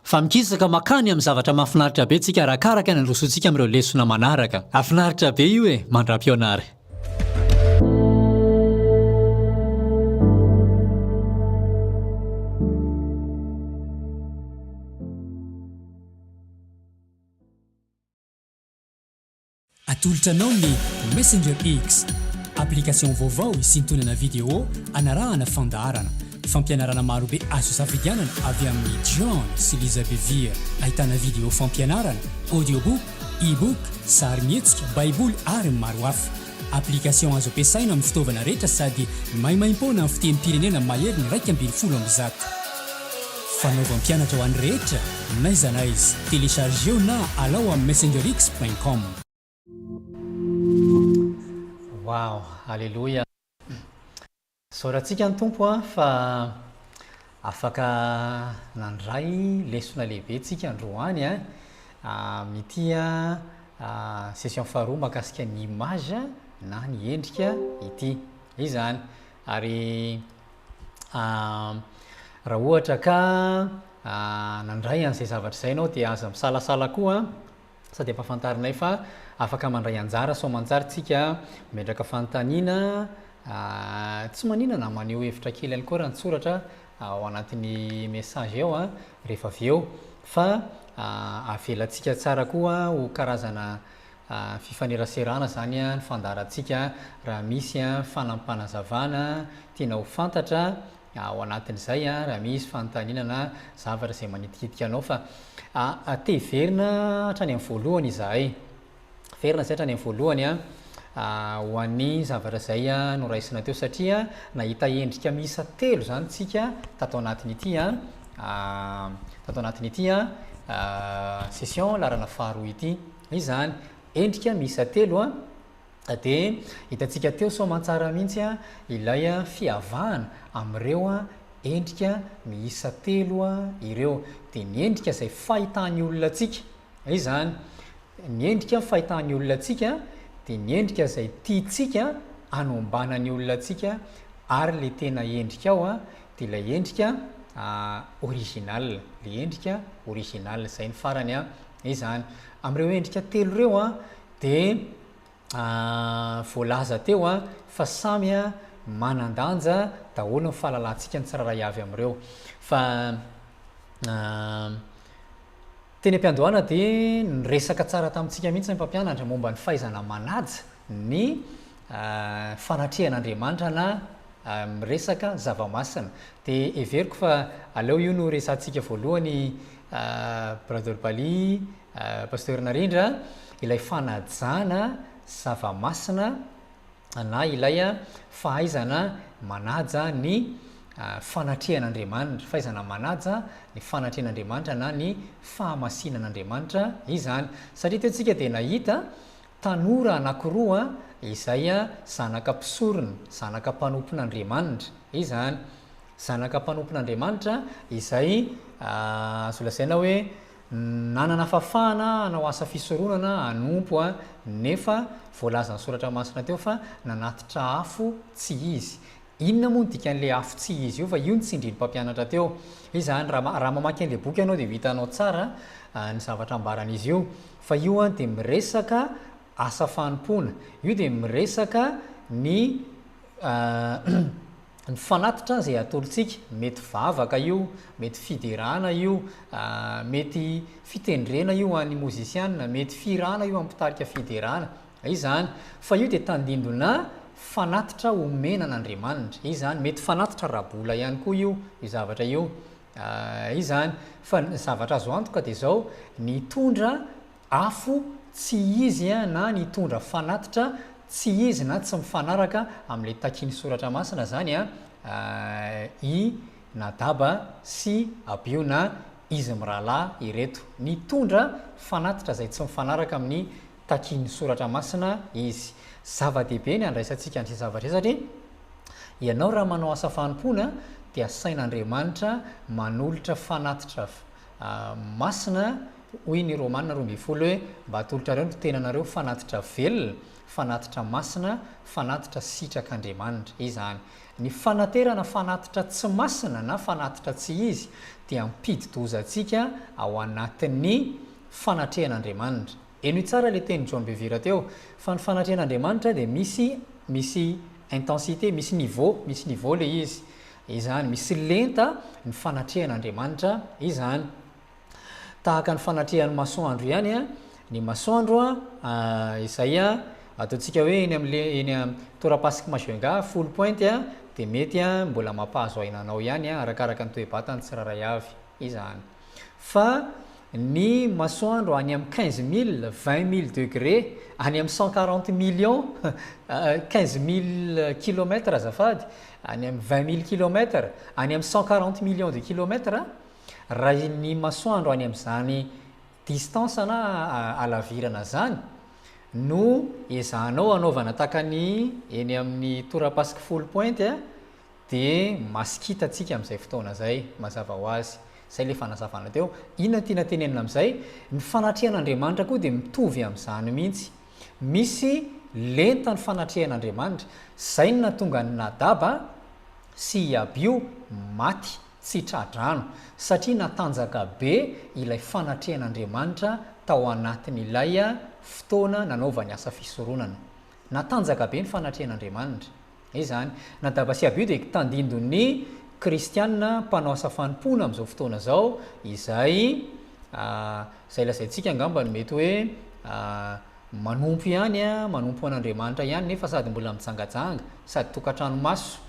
Fa mikisaka makany amin'ny zavatra mahafinaritra be tsika arakaraka ny androsoantsika amin'ireo lesona manaraka. Hafinaritra be io e! Mandra-pihaona ary. Atolotra anao ny Messenger X, application vaovao hisintonana vidéo anarahana fandaharana. Fampianarana marobe azo isafidianana avy amin'i John sy Lisa Bevere. Ahitana vidéo fampianarana, audiobook, e-book, sarimihetsika, baiboly ary maro hafa. Application azo ampiasaina amin'ny fitaovana rehetra sady maimaimpoana amin'ny fitenim-pirenena mahery ny 111. Fanaovam-pianatra ho an'ny rehetra, n'aiza n'aiza. Téléchargeo na alao amin'ny messengerx point com. Wow! Aleloia! Isaorantsika ny Tompo an fa afaka nandray lesona lehibe tsika androany an, amin'ity session faharoa mahakasika ny image na ny endrika ity. Izany. Ary raha ohatra ka nandray an'izay zavatra izay ianao dia aza misalasala koa an. Sady ampahafantarinay fa afaka mandray anjara soamantsara tsika, mametraka fanontaniana, tsy manina na maneho hevitra kely ihany koa raha an-tsoratra ao anatin'ny message ao rehefa avy eo fa avelantsika tsara koa ho karazana fifaneraserana izany ny fandaharantsika raha misy fanampinazavana tiana ho fantatra Ao anatin'izay raha misy fanontaniana na zavatra izay manitikitika anao fa te hiverina hatrany amin'ny voalohany izahay. Hiverina izay hatrany amin'ny voalohany ho an'ny zavatra izay noraisina teo satria nahita endrika miisa telo izany tsika tato anatin'ity tato anatin'ity session laharana faharoa ity. Izany endrika miisa telo Dia hitantsika teo soamantsara mihitsy ilay fiavahana amin'ireo endrika miisa telo ireo. Dia ny endrika izay fahitan'ny olona antsika, izany. Ny endrika fahitan'ny olona antsika dia ny endrika izay tiantsika hanombanan'ny olona antsika ary ilay tena endrika ao dia ilay endrika original, ilay endrika original. Izay ny farany izany. Amin'ireo endrika telo ireo Dia voalaza teo fa samy manan-danja daholo ny fahalalantsika ny tsirairay avy amin'ireo. Fa teny am-piandohana dia niresaka tsara tamintsika mihitsy ny mpampianatra momba ny fahaizana manaja ny fanatrehan'Andriamanitra na miresaka zava-masina. Dia heveriko fa aleo io no resahantsika voalohany Brother Bali. Pasteur Narindra, ilay fanajana zava-masina na ilay fahaizana manaja ny fanatrehan'Andriamanitra, fahaizana manaja ny fanatrehan'Andriamanitra na ny fahamasinan'Andriamanitra izany. Satria teo tsika dia nahita tanora anankiroa izay zanaka mpisorona, zanaka mpanompon'Andriamanitra izany. Zanaka mpanompon'Andriamanitra izay azo lazaina hoe Nanana fahafahana hanao asa fisoronana hanompo aho, nefa voalazan'ny Soratra Masina teo fa nanatitra afo tsy izy. Inona moa no dikan'ilay afo tsy izy io? Fa io no tsindrin'ny mpampianatra teo. Izany, raha raha mamaky an'ilay boky ianao dia ho hitanao tsara ny zavatra ambaran'izy io. Fa io dia miresaka asa fanompoana. Io dia miresaka ny Ny fanatitra izay atolotsika, mety vavaka io, mety fiderana io, mety fitendrena io ho an'ny mozisiana, mety fihirana io amin'ny mpitarika fiderana, izany. Fa io dia tandindona fanatitra omena an'Andriamanitra, izany. Mety fanatitra ara-bola ihany koa io, io zavatra io, izany. Fa ny zavatra azo antoka dia izao, nitondra Afo tsy izy na nitondra fanatitra tsy izy na tsy mifanaraka amin'ilay takian'ny Soratra Masina izany i Nadaba sy Abio na izy mirahalahy ireto. Nitondra fanatitra izay tsy mifanaraka amin'ny takian'ny Soratra Masina izy. Zava-dehibe ny handraisantsika an'izay zavatra izay satria ianao raha manao asa fanompoana dia asain'Andriamanitra manolotra fanatitra masina Hoy ny Romana 12 hoe, Mba atolotrareo ny tenanareo fanatitra velona, fanatitra masina, fanatitra sitrak'Andriamanitra. Izany. Ny fanaterana fanatitra tsy masina na fanatitra tsy izy dia hampidi-doza antsika ao anatin'ny fanatrehan'Andriamanitra. Henoy tsara ilay tenin'i John Bevere teo, fa ny fanatrehan'Andriamanitra dia misy misy intensité, misy niveau, misy niveau ilay izy. Izany. Misy lenta ny fanatrehan'Andriamanitra izany. Tahaka ny fanatrehan'ny masoandro ihany, ny masoandro izay ataontsika hoe eny amin'ny eny torapasik'i Majunga folo pointy dia mety mbola mampahazo aina anao ihany arakaraka ny toe-batan'ny tsirairay avy izany. Fa. Ny masoandro any amin'ny 15 000, 20 000 degrés, any amin'ny 140 millions, 15 000 kilomètres azafady, any amin'ny 20 000 kilomètres, any amin'ny 140 millions de kilomètres, raha ny masoandro any amin'izany distance na halavirana izany no ezahanao hanaovana tahaka ny eny amin'ny torapasiky Foulpointe, Dia masikita tsika amin'izay fotoana izay, mazava ho azy. Izay ilay fanazavana teo. Inona no tiana tenenina amin'izay? Ny fanatrehan'Andriamanitra koa dia mitovy amin'izany mihitsy. Misy lenta ny fanatrehan'Andriamanitra. Izay no nahatonga an'i Nadaba sy i Abio maty tsy tra-drano, satria natanjaka be ilay fanatrehan'Andriamanitra tao anatin'ilay fotoana nanaovany asa fisoronana. Natanjaka be ny fanatrehan'Andriamanitra. Izany. Nadaba sy Abiho dia tandindon'ny kristiana mpanao asa fanompoana amin'izao fotoana izao, izay izay lazaintsika angamba no mety hoe manompo ihany, manompo an'Andriamanitra ihany nefa sady mbola mijangajanga, sady tokantrano maso,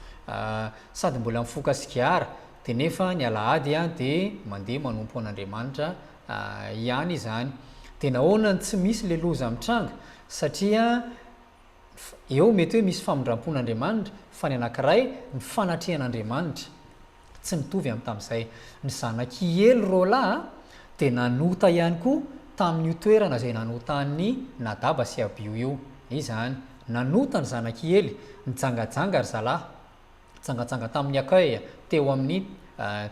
sady mbola mifoka sigara, dia nefa ny alahady dia mandeha manompo an'Andriamanitra ihany izany. Dia nahoana no tsy misy ilay loza mitranga? Satria Eo mety hoe misy famindrampon'Andriamanitra fa ny anankiray ny fanatrehan'Andriamanitra tsy mitovy amin'ny tamin'izay. Ny zanak'i Ely roalahy dia nanota ihany koa tamin'io toerana izay nanotan'i Nadaba sy Abio io. Izany. Nanota ny zanak'i Ely, nijangajanga ry zalahy. Nijangajanga tamin'ny accueil teo amin'ny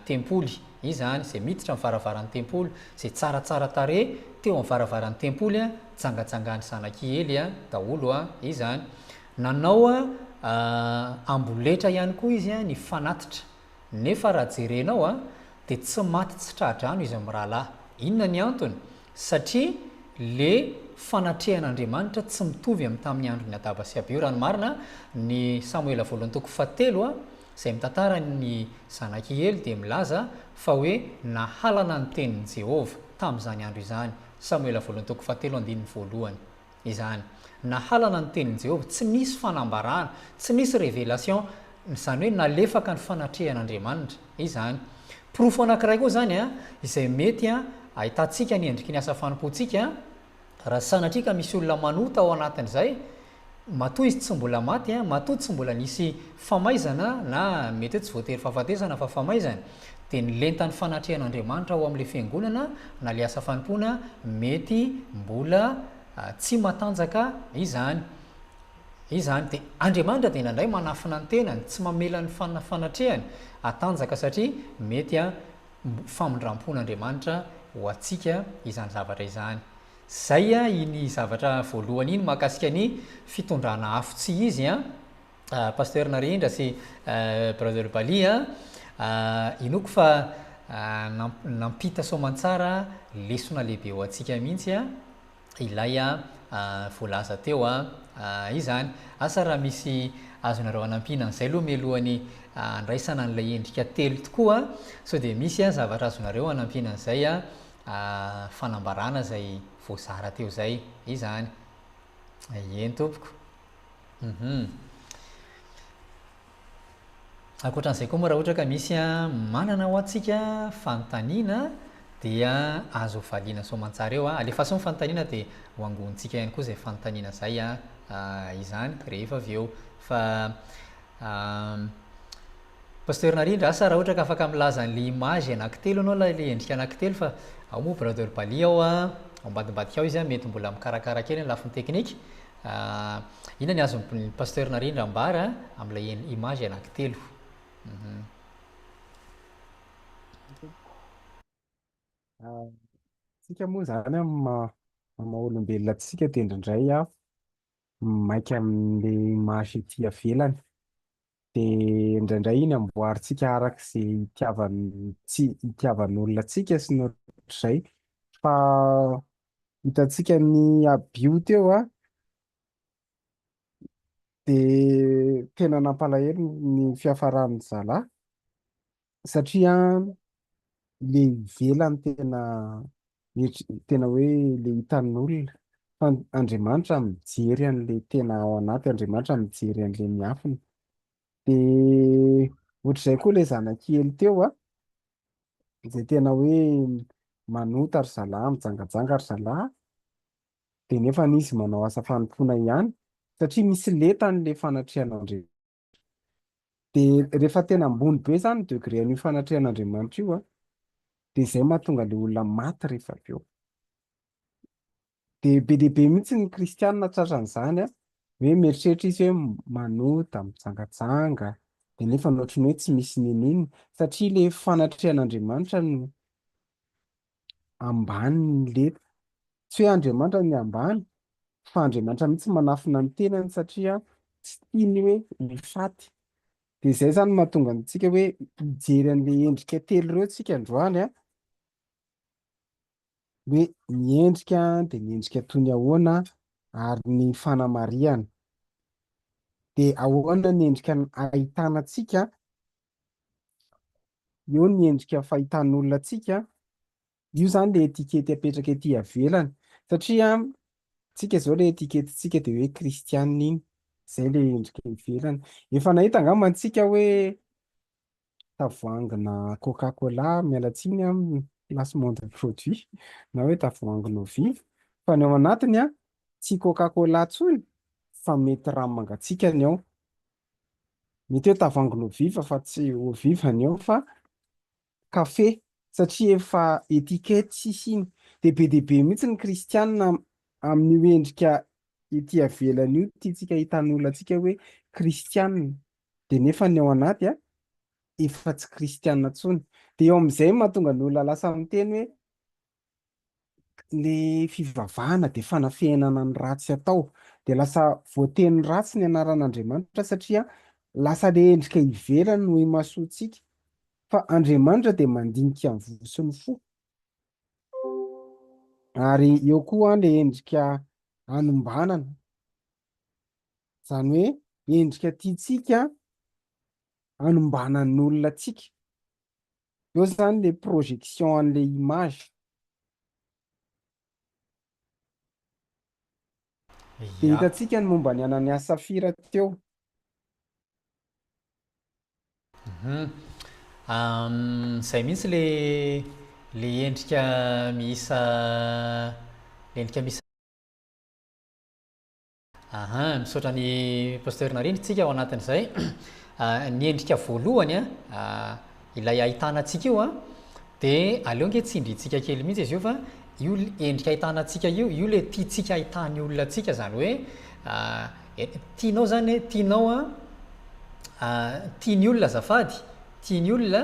tempoly izany, izay miditra ny varavaran'ny tempoly, izay tsaratsara tarehy teo amin'ny varavaran'ny tempoly, nijangajangan'ny zanak'i Ely daholo izany. Nanao amboletra ihany koa izy ny fanatitra. Nefa raha jerenao dia tsy maty tsy tra-drano izy mirahalahy. Inona ny antony? Satria le fanatrehan'Andriamanitra tsy mitovy amin'ny tamin'ny andron'i Adaba sy Abio. Raha ny marina, ny Samoela voalohany toko fahatelo izay mitantara ny zanak'i Ely dia milaza fa hoe nahalana ny tenin'i Jehovah tamin'izany andro izany. Samoela voalohany toko fahatelo andininy voalohany. Izany. Nahalana ny tenin'i Jehovah, tsy nisy fanambarana, tsy nisy révélation, izany hoe nalefaka ny fanatrehan'Andriamanitra. Izany. Porofo anankiray koa izany izay mety ahitantsika ny endriky ny asa fanompoantsika, raha sanatria ka misy olona manota ao anatin'izay, matoa izy tsy mbola maty, matoa tsy mbola nisy famaizana na mety hoe tsy voatery fahafatesana fa famaizana, dia ny lentan'ny fanatrehan'Andriamanitra ao amin'ilay fiangonana na ilay asa fanompoana mety mbola tsy matanjaka izany. Izany. Dia Andriamanitra dia indraindray manafina ny tenany, tsy mamela ny fanatrehany hatanjaka satria mety famindram-pon'Andriamanitra ho antsika izany zavatra izany. Izay iny zavatra voalohany iny mahakasika ny fitondrana afo tsy izy an! Pasteur Narindra sy Brother Bali a! Inoako fa nampita soamantsara lesona lehibe ho antsika mihitsy ilay voalaza teo izany. Asa raha misy azonareo anampiana an'izay aloha mialohan'ny handraisana an'ilay endrika telo tokoa, sao dia misy zavatra azonareo anampiana an'izay fanambarana izay voazara teo izay izany. Eny tompoko. Hum. Ankoatran'izay koa moa raha ohatra ka misy manana ho antsika fanontaniana dia azo valiana soamantsara eo. Alefaso ny fanontaniana dia ho angonintsika ihany koa izay fanontaniana izay izany rehefa avy eo. Fa Pasteur Narindra, asa raha ohatra ka afaka milaza an'ilay image anankitelo ianao ilay ilay endrika anankitelo fa ao moa Brother Bali ao an, ao ambadimbadika ao izy an, mety mbola mikarakara kely ny lafiny teknika. Inona ny azon'ny Pasteur Narindra ambara amin'ilay image anankitelo? Tsika moa izany amin'ny maha amin'ny maha olombelona antsika dia indraindray maika amin'ilay image ety ivelany. Dia indraindray iny amboarintsika araka izay itiavan'ny tsy itiavan'olona antsika sy ny ohatr'izay. Fa hitantsika ny Abio teo an, dia tena nampalahelo ny fiafaran'ny zalahy satria le ivelany tena tena hoe le hitan'olona fa Andriamanitra mijery an'le tena ao anaty, Andriamanitra mijery an'le miafina. Dia ohatr'izay koa le zanak'i Ely teo an, izay tena hoe. manota ry zalahy, mijangajanga ry zalahy, dia nefa izy manao asa fanompoana ihany satria misy letany le fanatrehan'Andriamanitra. Dia rehefa tena ambony be zany degré an'io fanatrehan'Andriamanitra io an, dia izay mahatonga le olona maty rehefa avy eo. Dia be dia be mihitsy ny kristianina tratran'izany an, hoe mieritreritra izy hoe manota, mijangajanga, dia nefa ohatran'ny hoe tsy misy n'inon'inona, satria le fanatrehan'Andriamanitra no ambany ny leta. Tsy hoe Andriamanitra ny ambany, fa Andriamanitra mihitsy manafina ny tenany satria tsy tiany hoe ho faty. Dia izay izany no mahatonga antsika hoe hijery an'ilay endrika telo ireo tsika androany an, hoe ny endrika dia ny endrika toy ny ahoana ary ny fanamarihana. Dia ahoana ny endrika ahitana antsika, eo ny endrika fahitan'olona antsika, Io zany le etikety apetraka ety avelany satria tsika zao le etiketintsika de hoe kristianina iny, zay le endrika ivelany. Efa nahita angamba antsika hoe tavoahangina coca cola, miala tsiny amin'ny placement de produit, na hoe tavoahangina eau vive, fa ny ao anatiny an tsy coca cola tsony fa mety rano mangatsiaka ny ao. Mety hoe tavoahangina eau vive fa tsy eau vive ny ao fa kafe satria efa etiquette sisa iny. Dia be dia be mihitsy ny kristianina amin'io endrika ety avelany io tiantsika hitan'olona antsika hoe kristianina dia nefa ny ao anaty efa tsy kristianina intsony. Dia eo amin'izay no mahatonga ny olona lasa miteny hoe le fivavahana dia fanafenana ny ratsy atao, dia lasa voateny ratsy ny anaran'Andriamanitra satria lasa le endrika ivelany no imasoantsika, fa Andriamanitra dia mandinika ny voa sy ny fo, ary eo koa le endrika anombanana, izany hoe endrika tiantsika anombanan'olona antsika. Eo zany le projection an'le image. Dia Ya. hitantsika ny momba ny Ananiasy Safira teo. Mhm. Zay mihitsy le le endrika miisa le endrika miisa. Aha, misaotra an'i Pasteur Narindra tsika ao anatin'izay. Ny endrika voalohany an, ilay ahitana antsika io an, dia aleo ange tsindrintsika kely mihitsy izy io fa io endrika ahitana antsika io, io ilay tiantsika ahitan'ny olona antsika, izany hoe tianao izany hoe tianao an, tian'ny olona azafady, tian'ny olona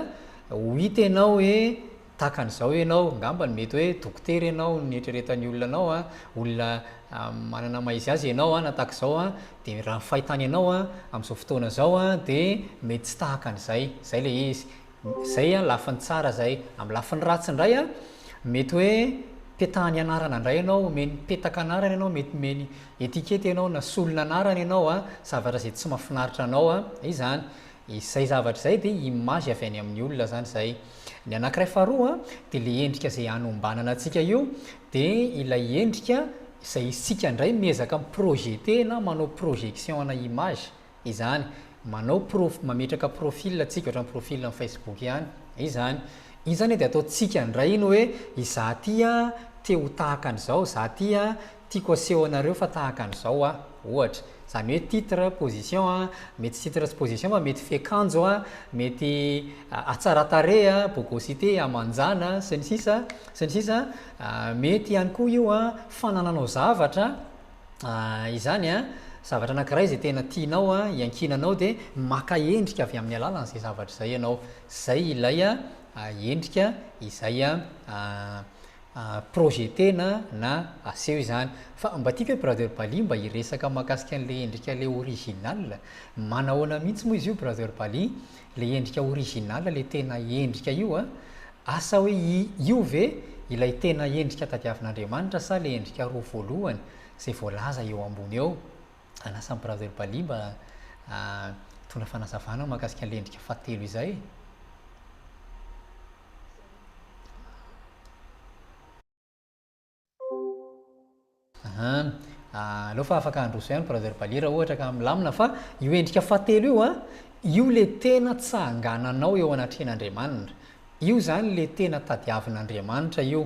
ho hita ianao hoe Tahaka an'izao ianao, angamba ny mety hoe dokotera ianao no nieritreretan'ny olona anao an, olona manana maha izy azy ianao an, na tahaka izao an, dia raha ny fahitany anao an, amin'izao fotoana izao an, dia mety tsy tahaka an'izay. Izay ilay izy. Izay an, lafiny tsara izay. Amin'ny lafiny ratsy indray an, mety hoe petahany anarana indray ianao, omeny petaka anarana ianao, mety omeny etikety ianao na solona anarana ianao an, zavatra izay tsy mahafinaritra anao an, izany. Izay zavatra izay dia image avy any amin'ny olona izany izay. Ny anankiray faharoa dia ilay endrika izay anombanana antsika io dia ilay endrika izay isika indray miezaka mi-projeter na manao projection ana image izany. Manao prof, mametraka profil tsika ohatran'ny profil amin'ny Facebook ihany izany. Iny izany dia ataontsika indray iny hoe izaho ity an te ho tahaka an'izao, izaho ity an Tiako aseho anareo fa tahaka an'izao aho, ohatra. Izany hoe titre, position a, mety tsy titre sy position fa mety fiakanjo a, mety hatsaran-tarehy a, bogosite, hamanjana, sy ny sisa, sy ny sisa, mety ihany koa io a, fanananao zavatra izany a, zavatra anankiray izay tena tianao a, iankinanao dia maka endrika avy amin'ny alalan'izay zavatra izay ianao. Izay ilay endrika izay projeter-na na aseho izany. Fa mba tiako hoe Brother Bali mba hiresaka mahakasika an'ilay endrika ilay original. Manahoana mihitsy moa izy io Brother Bali? Ilay endrika original, ilay tena endrika io an! Asa hoe io ve ilay tena endrika tadiavin'Andriamanitra sa ilay endrika roa voalohany izay voalaza eo ambony eo? Hanasa an'i Brother Bali mba hitondra fanazavana mahakasika an'ilay endrika fahatelo izay. Ahaa, aleo fa afaka handroso ihany Brother Bali raha ohatra ka milamina fa io endrika fahatelo io an, io le tena tsangananao eo anatrehan'Andriamanitra. Io izany ilay tena tadiavin'Andriamanitra io.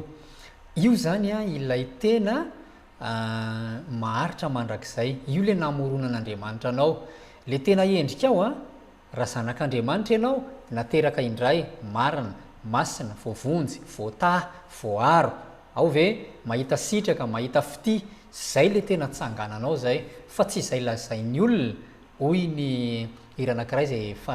Io izany ilay tena maharitra mandrakizay. Io ilay namoronan'Andriamanitra anao. Ilay tena endrikao an, raha zanak'Andriamanitra ianao, nateraka indray, marina, masina, voavonjy, voatahy, voaaro. Ao ve? Mahita sitraka, mahita fitia. Izay ilay tena tsangananao izay, fa tsy izay lazain'ny olona Hoy ny hira anankiray izay efa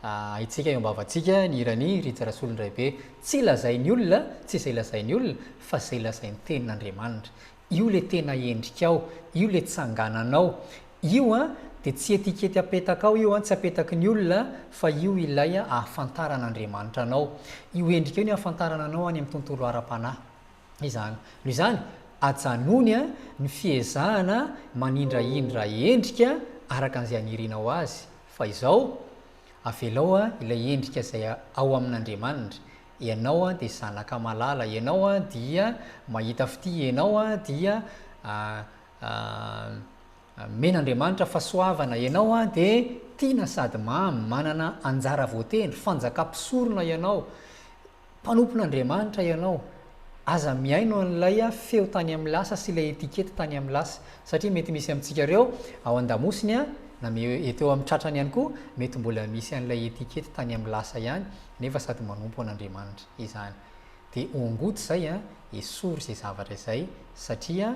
haintsika eo am-bavantsika, ny hiran'i Rija Rasolondraibe, Tsy lazain'ny olona, tsy izay lazain'ny olona, fa izay lazain'ny Tenin'Andriamanitra. Io ilay tena endrikao, io ilay tsangananao. Io an, dia tsy etikety apetakao io an, tsy apetaky ny olona, fa io ilay ahafantaran'Andriamanitra anao. Io endrika io ny ahafantarana anao any amin'ny tontolo ara-panahy. Izany. Noho izany, ajanony ny fiezahana manindrahindra endrika araka an'izay anirianao azy, fa izao, avelao ilay endrika izay ao amin'Andriamanitra. Ianao dia zanaka malala, ianao dia mahita fitia, ianao dia omen'Andriamanitra fahasoavana, ianao dia tiana sady mamy, manana anjara voatendry, fanjakam-pisorona ianao. Mpanompon'Andriamanitra ianao. Aza mihaino an'ilay feo tany amin'ny lasa sy ilay etikety tany amin'ny lasa. Satria mety misy amintsika ireo ao an-damosiny na mety eo amin'ny tratrany ihany koa, mety mbola misy an'ilay etikety tany amin'ny lasa ihany, nefa sady manompo an'Andriamanitra izany. Dia ongoty izay, esory izay zavatra izay, satria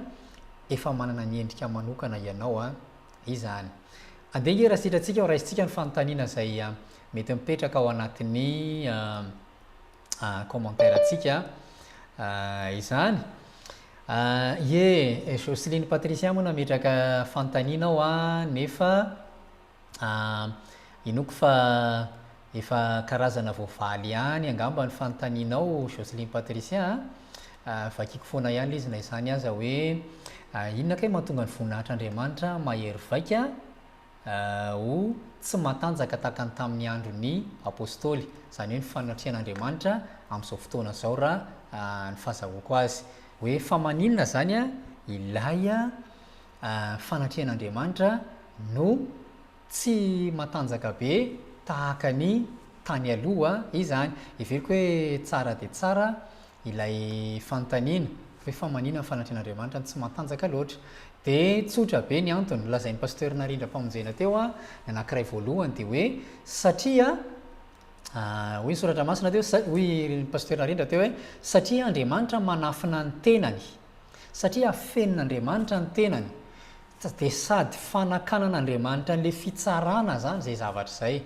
efa manana ny endrika manokana ianao izany. Andeha ange raha sitrantsika ho raisintsika ny fanontaniana izay mety mipetraka ao anatin'ny commentaire-ntsika izany. Ie, Jocelyne Patricia moa nametraka fanontaniana ao nefa inoako fa efa karazana voavaly ihany angamba ny fanontanianao Jocelyne Patricia a. Vakiko foana ihany ilay izy na izany aza hoe inona kay mahatonga ny voninahitr'Andriamanitra mahery vaika ho tsy matanjaka tahaka ny tamin'ny andron'ny Apostoly, izany hoe ny fanatrehan'Andriamanitra amin'izao fotoana izao raha ny fahazahoako azy. Hoe fa maninona izany ilay fanatrehan'Andriamanitra no tsy matanjaka be tahaka ny tany aloha izany. Heveriko hoe tsara dia tsara ilay fanontaniana hoe fa manina ny fanatrehan'Andriamanitra no tsy matanjaka loatra. Dia tsotra be ny antony, nolazain'i Pasteur Narindra-pamonjena teo, ny anankiray voalohany dia hoe satria, hoy ny soratra masina teo, hoy ny Pasteur Narindra teo hoe satria Andriamanitra manafina ny tenany, satria afenin'Andriamanitra ny tenany, dia sady fanakanan'Andriamanitra an'ilay fitsarana izany izay zavatra izay.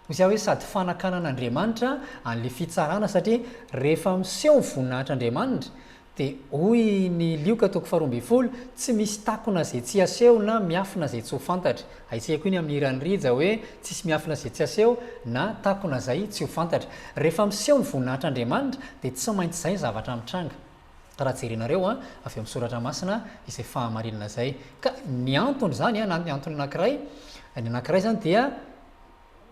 Hoy aho hoe sady fanakanan'Andriamanitra an'ilay fitsarana satria rehefa miseho ny voninahitr'Andriamanitra dia hoy ny Lioka toko faharoa ambin'ny folo, tsy misy takona izay tsy aseho na miafina izay tsy ho fantatra. Haintsika koa ny amin'ny hiran'i Rija hoe tsisy miafina izay tsy aseho na takona izay tsy ho fantatra. Rehefa miseho ny voninahitr'Andriamanitra dia tsy maintsy izay ny zavatra mitranga. Raha jerenareo avy ao amin'ny soratra masina izay fahamarinana izay. Ka ny antony izany na ny antony anankiray, ny anankiray izany dia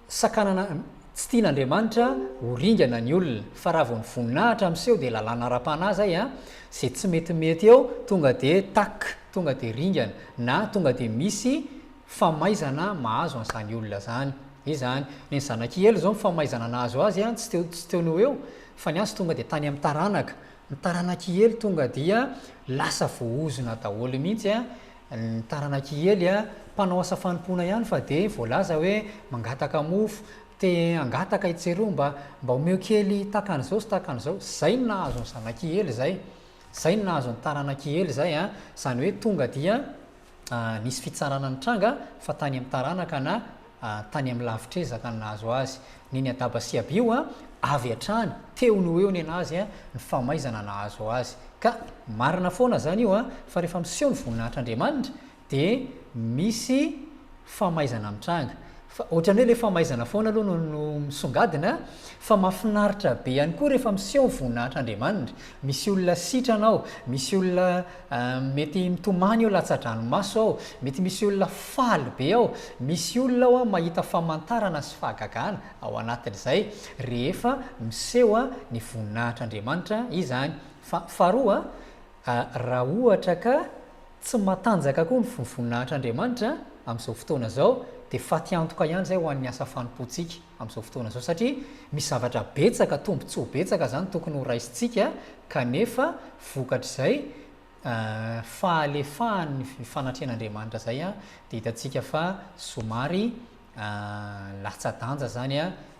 sakanana tsy tian'Andriamanitra ho ringana ny olona fa raha vao ny voninahitra miseho dia lalàna ara-panahy izay an, izay tsy metimety eo tonga dia tac, tonga dia ringana na tonga dia misy famaizana mahazo an'izany olona izany. Izany. Ny an'ny zanak'i Ely izao ny famaizana nahazo azy an, tsy teo tsy teo no eo fa ny azy tonga dia tany amin'ny taranaka. Ny taranak'i Ely tonga dia lasa voaozona daholo mihitsy an, Ny taranak'i Ely a, mpanao asa fanompoana ihany fa dia voalaza hoe mangataka mofo, te hangataka i Tseroa mba mba omeo kely tahaka an'izao sy tahaka an'izao. Izay no nahazo ny zanak'i Ely izay. Izay no nahazo ny taranak'i Ely izay a. Izany hoe tonga dia nisy fitsarana nitranga fa tany amin'ny taranaka na tany amin'ny lavitr'ezaka no nahazo azy. Ny ny Adaba sy Abiho avy hatrany teo no eo nenazy ny famaizana nahazo azy. Ka marina foana zany io fa rehefa miseho ny voninahitr'Andriamanitra dia misy famaizana mitranga. Fa ohatran'ny hoe le famaizana foana aloha no no misongadina fa mahafinaritra be ihany koa rehefa miseho ny voninahitr'Andriamanitra. Misy olona sitrana ao, misy olona mety mitomany eo latsa-dranomaso ao, mety misy olona faly be ao, misy olona ao mahita famantarana sy fahagagana ao anatin'izay rehefa miseho ny voninahitr'Andriamanitra izany. Fa faharoa, raha ohatra ka tsy matanjaka koa ny voninahitr'Andriamanitra amin'izao fotoana izao. dia fatiantoka ihany izay ho an'ny asa fanompoantsika amin'izao fotoana izao satria misy zavatra betsaka, tombontsoa betsaka izany tokony ho raisintsika kanefa vokatr'izay fahalefahan'ny fanatrehan'Andriamanitra izay dia hitantsika fa somary latsa-danja izany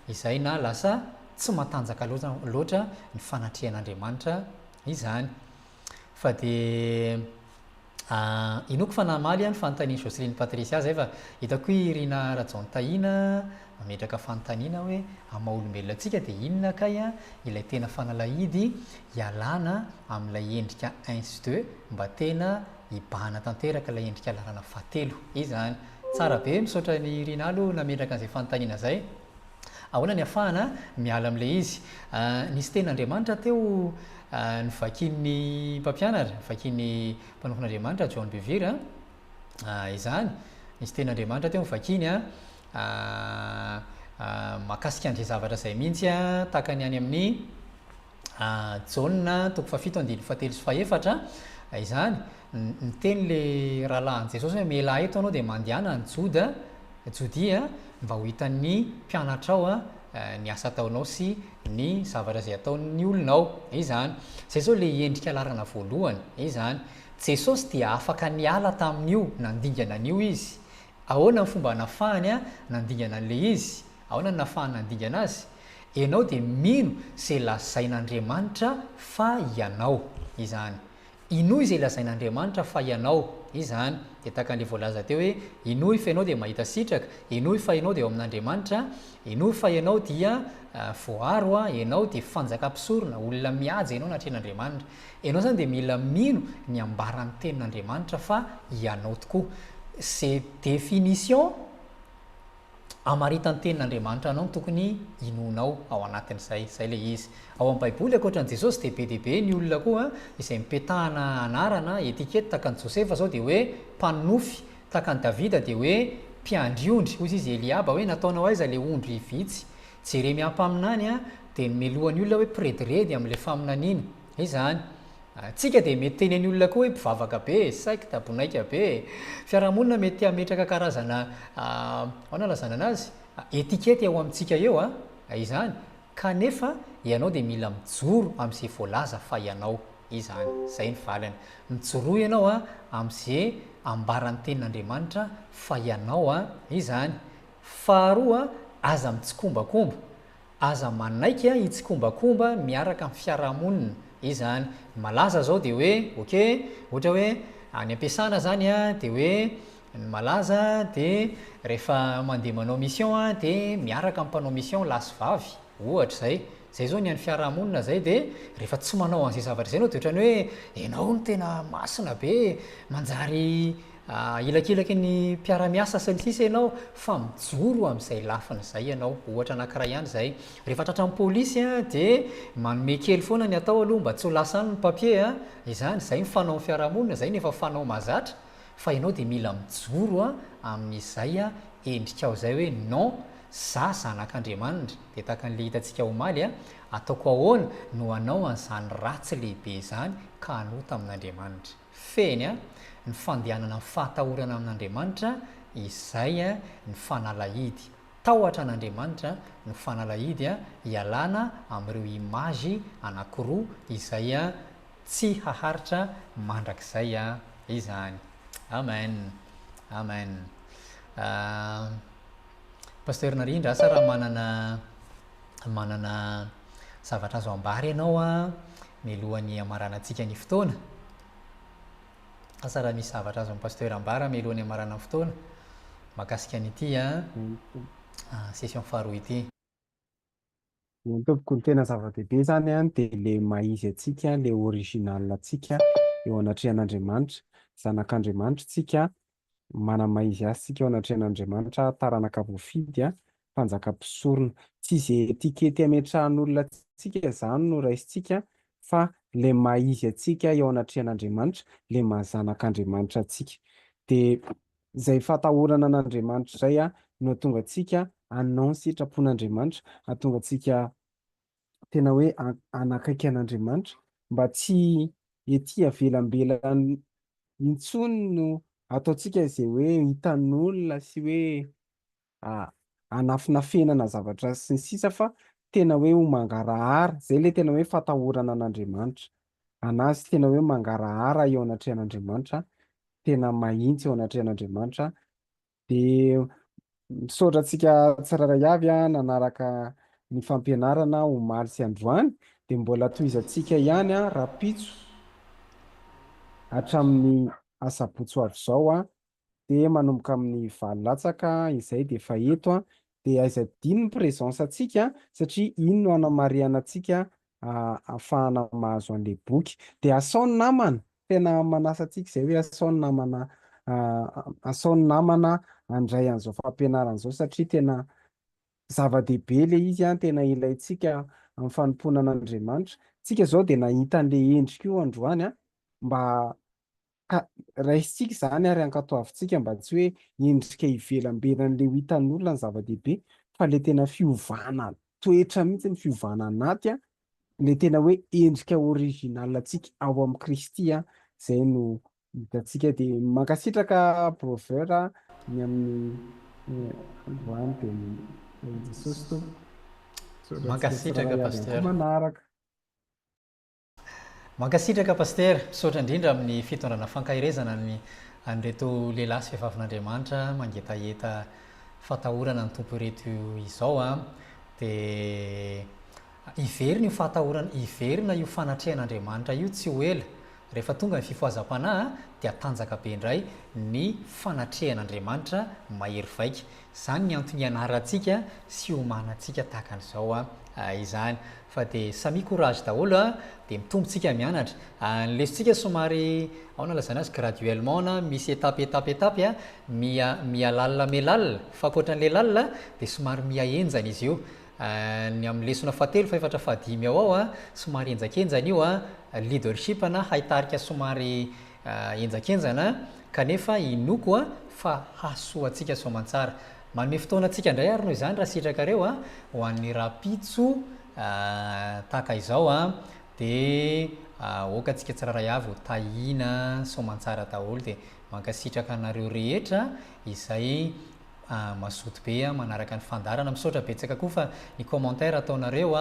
izay na lasa tsy matanjaka loatra ny fanatrehan'Andriamanitra izany. Fa dia inoako fa namaly aho ny fanontanian'i Jocelyne Patricia izay fa hitako hoe i Rina Rajaontahiana mametraka fanontaniana hoe amin'ny maha olombelona antsika dia inona kay ilay tena fanalahidy hialana amin'ilay endrika un sy deux mba tena hibahana tanteraka ilay endrika laharana fahatelo izany. Tsara be, misaotra an'i Rina aloha nametraka an'izay fanontaniana izay. Ahoana ny ahafahana miala amin'ilay izy? Nisy tenin'Andriamanitra teo novakian'ny mpampianatra, novakian'ny mpanompon'Andriamanitra John Bevere izany. Nisy tenin'Andriamanitra teo novakiany mahakasika an'izay zavatra izay mihitsy, tahaka ny any amin'ny Jaona toko fahafito andininy fahatelo sy fahefatra izany. Niteny ilay rahalahin'i Jesosy hoe mialà eto ianao dia mandehana any Joda, Jodia, mba ho hitan'ny mpianatrao ny asa ataonao sy ny zavatra izay ataon'ny olona ao. Izany. Izay izao ilay endrika laharana voalohany. Izany. Jesosy dia afaka niala tamin'io, nandingana an'io izy. Ahoana ny fomba nafahany nandingana an'ilay izy? Ahoana no nafahany nandingana azy? Ianao dia mino izay lazain'Andriamanitra fa ianao. Izany. Inoy izay lazain'Andriamanitra fa ianao. Izany. Dia tahaka an'ilay voalaza teo hoe, inoy fa ianao dia mahita sitraka, inoy fa ianao dia ao amin'Andriamanitra, inoy fa ianao dia voaaro, ianao dia fanjaka-mpisorona, olona mihaja ianao anatrehan'Andriamanitra. Ianao izany dia mila mino ny ambaran'ny tenin'Andriamanitra fa ianao tokoa. Izay définition hamaritan'ny tenin'Andriamanitra anao no tokony hinoanao ao anatin'izay. Izay ilay izy. Ao amin'ny Baiboly, ankoatra an'i Jesosy, dia be dia be ny olona koa izay mipetahana anarana, étiquette, tahaka an'i Josefa izao dia hoe mpanonofy, tahaka an'i Davida dia hoe mpiandry ondry. Hoy izy Eliaba hoe nataonao aiza ilay ondry vitsy? Jeremia mpaminany dia nomelohan'ny olona hoe mpirediredy amin'ilay faminaniana. Izany. Tsika dia mety tenen'ny olona koa hoe mpivavaka be, secte, bonaika be. Fiarahamonina mety hametraka karazana ahoana ilazana anazy? Etikety eo amintsika eo a, izany. Kanefa ianao dia mila mijoro amin'izay voalaza fa ianao. Izany. Izay ny valiny. Mijoroa ianao a amin'izay ambaran'ny tenin'Andriamanitra fa ianao a, izany. Faharoa, aza mitsikombakomba. Aza manaiky hitsikombakomba miaraka amin'ny fiarahamonina izany. Ny malaza zao dia hoe ok, ohatra hoe any am-piasana zany dia hoe ny malaza dia rehefa mandeha manao mission dia miaraka amin'ny mpanao mission lahy sy vavy, ohatra izay. Izay zao ny an'ny fiarahamonina izay dia rehefa tsy manao an'izay zavatra izay ianao dia ohatran'ny hoe ianao no tena masina be, manjary Ahilakilaky ny mpiara-miasa sy ny sisa ianao fa mijoro amin'izay lafiny izay ianao. Ohatra anankiray ihany izay. Rehefa tratran'ny polisy dia manome kely foana ny atao aloha mba tsy ho lasa any ny papier. Izany, izay ny fanaon'ny fiarahamonina, izay ny efa fanao mahazatra. Fa ianao dia mila mijoro amin'izay endrikao izay hoe non, za zanak'Andriamanitra. Dia tahaka an'ilay hitantsika omaly, ataoko ahoana no hanao an'izany ratsy lehibe izany ka hanota amin'Andriamanitra. Fehiny, ny fandehanana amin'ny fahatahorana amin'Andriamanitra izay ny fanalahidy. Tahotra an'Andriamanitra no fanalahidy hialana amin'ireo image anankiroa izay tsy haharitra mandrakizay izany. Amen. Amen. Pasteur Narindra, asa raha manana manana zavatra azo ambara ianao mialohan'ny hamaranantsika ny fotoana. Asa raha misy zavatra azon'ny pasteur ambara mialohan'ny hamarana ny fotoana mahakasika an'ity session faharoa ity. Ny tompoko ny tena zava-dehibe izany an dia le maha izy antsika, le original antsika eo anatrehan'Andriamanitra, zanak'Andriamanitra tsika, manana maha izy azy tsika eo anatrehan'Andriamanitra, taranaka voafidy an, mpanjaka mpisorona. Tsy ze etikety ametrahan'olona antsika izany no raisintsika fa le maha izy antsika eo anatrehan'Andriamanitra, le maha zanak'Andriamanitra antsika. De izay fahatahorana an'Andriamanitra izay no hahatonga antsika hanao ny sitrapon'Andriamanitra, hahatonga antsika tena hoe hanakaiky an'Andriamanitra, mba tsy ety avelambelany intsony no ataontsika izay hoe hitan'olona sy hoe. hanafinafenana zavatra sy ny sisa fa tena hoe ho mangarahara, zay le tena hoe fatahorana an'Andriamanitra. Anazy tena hoe mangarahara eo anatrehan'Andriamanitra, tena mahintsy eo anatrehan'Andriamanitra. Dia misaotra antsika tsirairay avy nanaraka ny fampianarana omaly sy androany. Dia mbola tohizantsika ihany rahampitso hatramin'ny asabotsy ho avy izao. Dia manomboka amin'ny valo latsaka izay dia efa eto an, dia aiza adino ny présence antsika satria iny no hanamarihana antsika ahafahana mahazo an'ilay boky. Dia asao ny namana, tena manasa antsika izay hoe asao ny namana asao ny namana handray an'izao fampianarana izao satria tena zava-dehibe ilay izy an, tena ilaintsika amin'ny fanompoana an'Andriamanitra. Tsika izao dia nahita an'ilay endrika io androany an, mba Ka raisintsika izany ary ankatoavintsika mba tsy hoe endrika ivelambelany le ho hitan'olona ny zava-dehibe fa le tena fiovana toetra mihitsy, ny fiovana anaty an, le tena hoe endrika original antsika ao amin'i Kristy an, zay no hitantsika. Dia mankasitraka Brother ny amin'ny androany dia ny Jesosy Tompo. Misaotra antsika Mankasitraka tsirairay avy ihany koa Pasteur. manaraka. Mankasitraka Pasitera, misaotra indrindra amin'ny fitondrana fankaherezana ny an'ireto lehilahy sy vehivavin'Andriamanitra mangetaheta fatahorana ny Tompo ireto izao a! Dia hiverina io fahatahorana, hiverina io fanatrehan'Andriamanitra io tsy ho ela. Rehefa tonga ny fifohazam-panahy dia hatanjaka be indray ny fanatrehan'Andriamanitra mahery vaika. Izany ny antony ianarantsika sy iomanantsika tahaka an'izao izany. Fa dia samia courage daholo a, dia mitombo tsika mianatra. Ny lesontsika somary, ahoana lazaina azy, graduellement na misy étape étape étape a, miha miha lalina miha lalina, fa ankoatran'ilay lalina dia somary miha henjana izy io. Ny amin'ny lesona fahatelo, fahefatra, fahadimy ao ao a, somary henjakenjana io a, leadership na haitarika somary henjakenjana kanefa inoako fa hahasoa antsika soamantsara. Manome fotoana antsika indray ary noho izany raha sitrakareo ho an'ny rahampitso tahaka izao dia aoka antsika tsirairay avy ho tahiana soamantsara daholo dia mankasitraka anareo rehetra izay Mazoto be manaraka ny fandaharana. Misaotra betsaka koa fa ny commentaire ataonareo,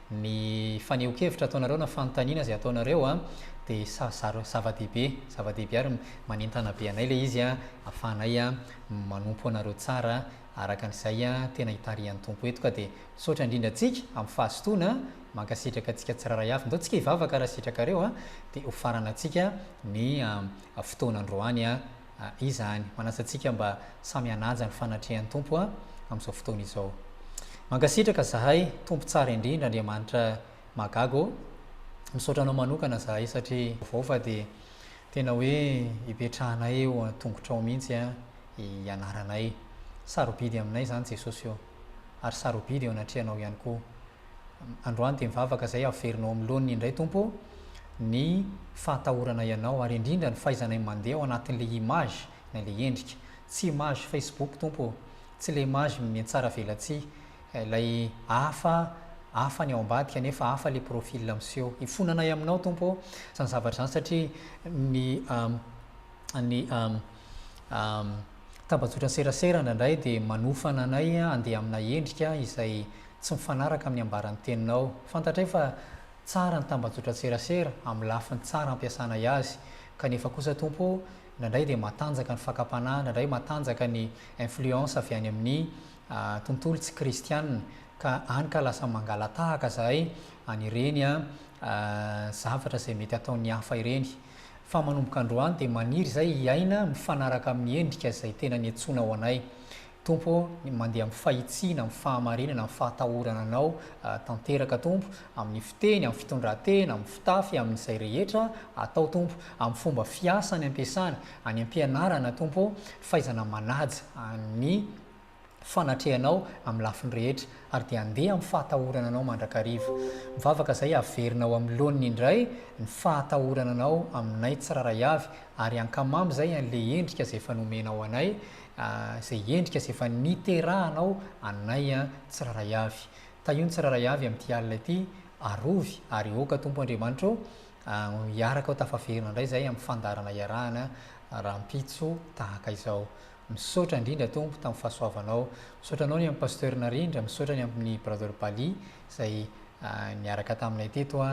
ny fanehoan-kevitra ataonareo na fanontaniana izay ataonareo dia zava-dehibe, zava-dehibe ary manentana be anay ilay izy ahafahanay manompo anareo tsara araka an'izay tena itarihan'ny Tompo eto ka dia misaotra indrindra antsika amin'ny fahazotoana, mankasitraka antsika tsirairay avy. Ndao tsika hivavaka raha sitrakareo dia ho faranantsika ny fotoana androany. Izany. Manasa antsika mba samy hanaja ny fanatrehan'ny Tompo amin'izao fotoana izao. Mankasitraka zahay Tompo tsara indrindra Andriamanitra mahagaga ô. Misaotra anao manokana zahay satria vaovao fa dia tena hoe ipetrahanay eo an-tongotrao mihitsy ianaranay. Sarobidy aminay izany Jesosy ô. Ary sarobidy eo anatrehanao ihany koa. Androany dia mivavaka izay averinao amin'ny laoniny indray Tompo ô ny fahatahoranay Anao ary indrindra ny fahaizanay mandeha ao anatin'ilay image na ilay endrika. Tsy image Facebook Tompo ô, tsy ilay image miantsara velatsihy, ilay hafa hafa ny ao ambadika nefa hafa ilay profil miseho. Ifonanay aminao Tompo ô izany zavatra izany satria ny ny tambajotran'ny serasera indraindray dia manofana anay handeha amina endrika izay tsy mifanaraka amin'ny ambaran'ny teninao. Fantatray fa tsara ny tambajotran-tserasera amin'ny lafiny tsara ampiasanay azy, kanefa kosa Tompo ô, indraindray dia matanjaka ny fakam-panahy, indraindray matanjaka ny influence avy any amin'ny tontolo tsy kristianina, ka any ka lasa mangala-tahaka zahay an'ireny zavatra izay mety ataon'ny hafa ireny. Fa manomboka androany dia maniry izay hiaina mifanaraka amin'ny endrika izay tena niantsoana ho anay. Tompo ô, ny mandeha amin'ny fahitsiana, amin'ny fahamarinana, amin'ny fahatahorana Anao tanteraka Tompo, amin'ny fiteny, amin'ny fitondran-tena, amin'ny fitafy, amin'izay rehetra atao Tompo, amin'ny fomba fiasa any am-piasana, any am-pianarana Tompo ô, fahaizana manaja ny fanatrehanao amin'ny lafiny rehetra, ary dia handeha amin'ny fahatahorana Anao mandrakariva. Mivavaka izay haverinao amin'ny laoniny indray ny fahatahorana Anao aminay tsirairay avy, ary hankamamy izay an'ilay endrika izay efa nomenao anay, izay endrika izay efa niterahanao anay tsirairay avy. Tahio ny tsirairay avy amin'ity alina ity, arovy ary aoka Tompo Andriamanitra ô, hiaraka ho tafaverina indray izahay amin'ny fandaharana iarahana rahampitso tahaka izao. Misaotra indrindra Tompo tamin'ny fahasoavanao. Misaotra anao ny amin'ny Pasteur Narindra, misaotra ny amin'ny Brother Bali izay niaraka taminay teto,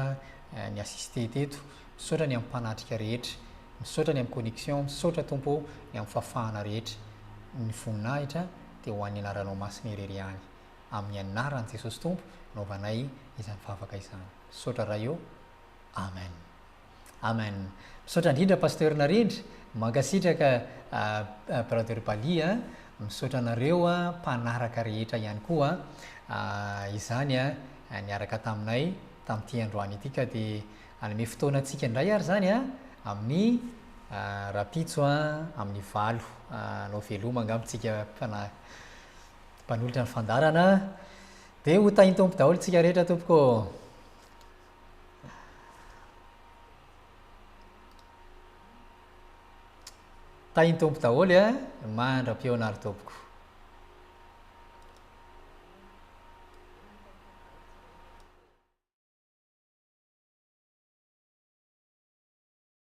ni-assister teto. Misaotra ny amin'ny mpanatrika rehetra. Misaotra ny amin'ny connexion, misaotra Tompo ô ny amin'ny fahafahana rehetra. Ny voninahitra dia ho an'ny anaranao masina irery ihany. Amin'ny anaran'i Jesosy Tompo anaovanay izany vavaka izany. Misaotra Ray ô. Amen. Amen. Misaotra indrindra Pasteur Narindra, mankasitraka Brother Bali a, misaotra anareo mpanaraka rehetra ihany koa izany niaraka taminay tamin'ity androany ity ka dia hanome fotoana antsika indray ary izany amin'ny rahampitso amin'ny valo hanao veloma angamba tsika mpanolotra ny fandaharana dia ho tahin'ny Tompo daholo tsika rehetra tompoko ô. Tahin'ny Tompo daholo e, mandra-pihaona ary tompoko.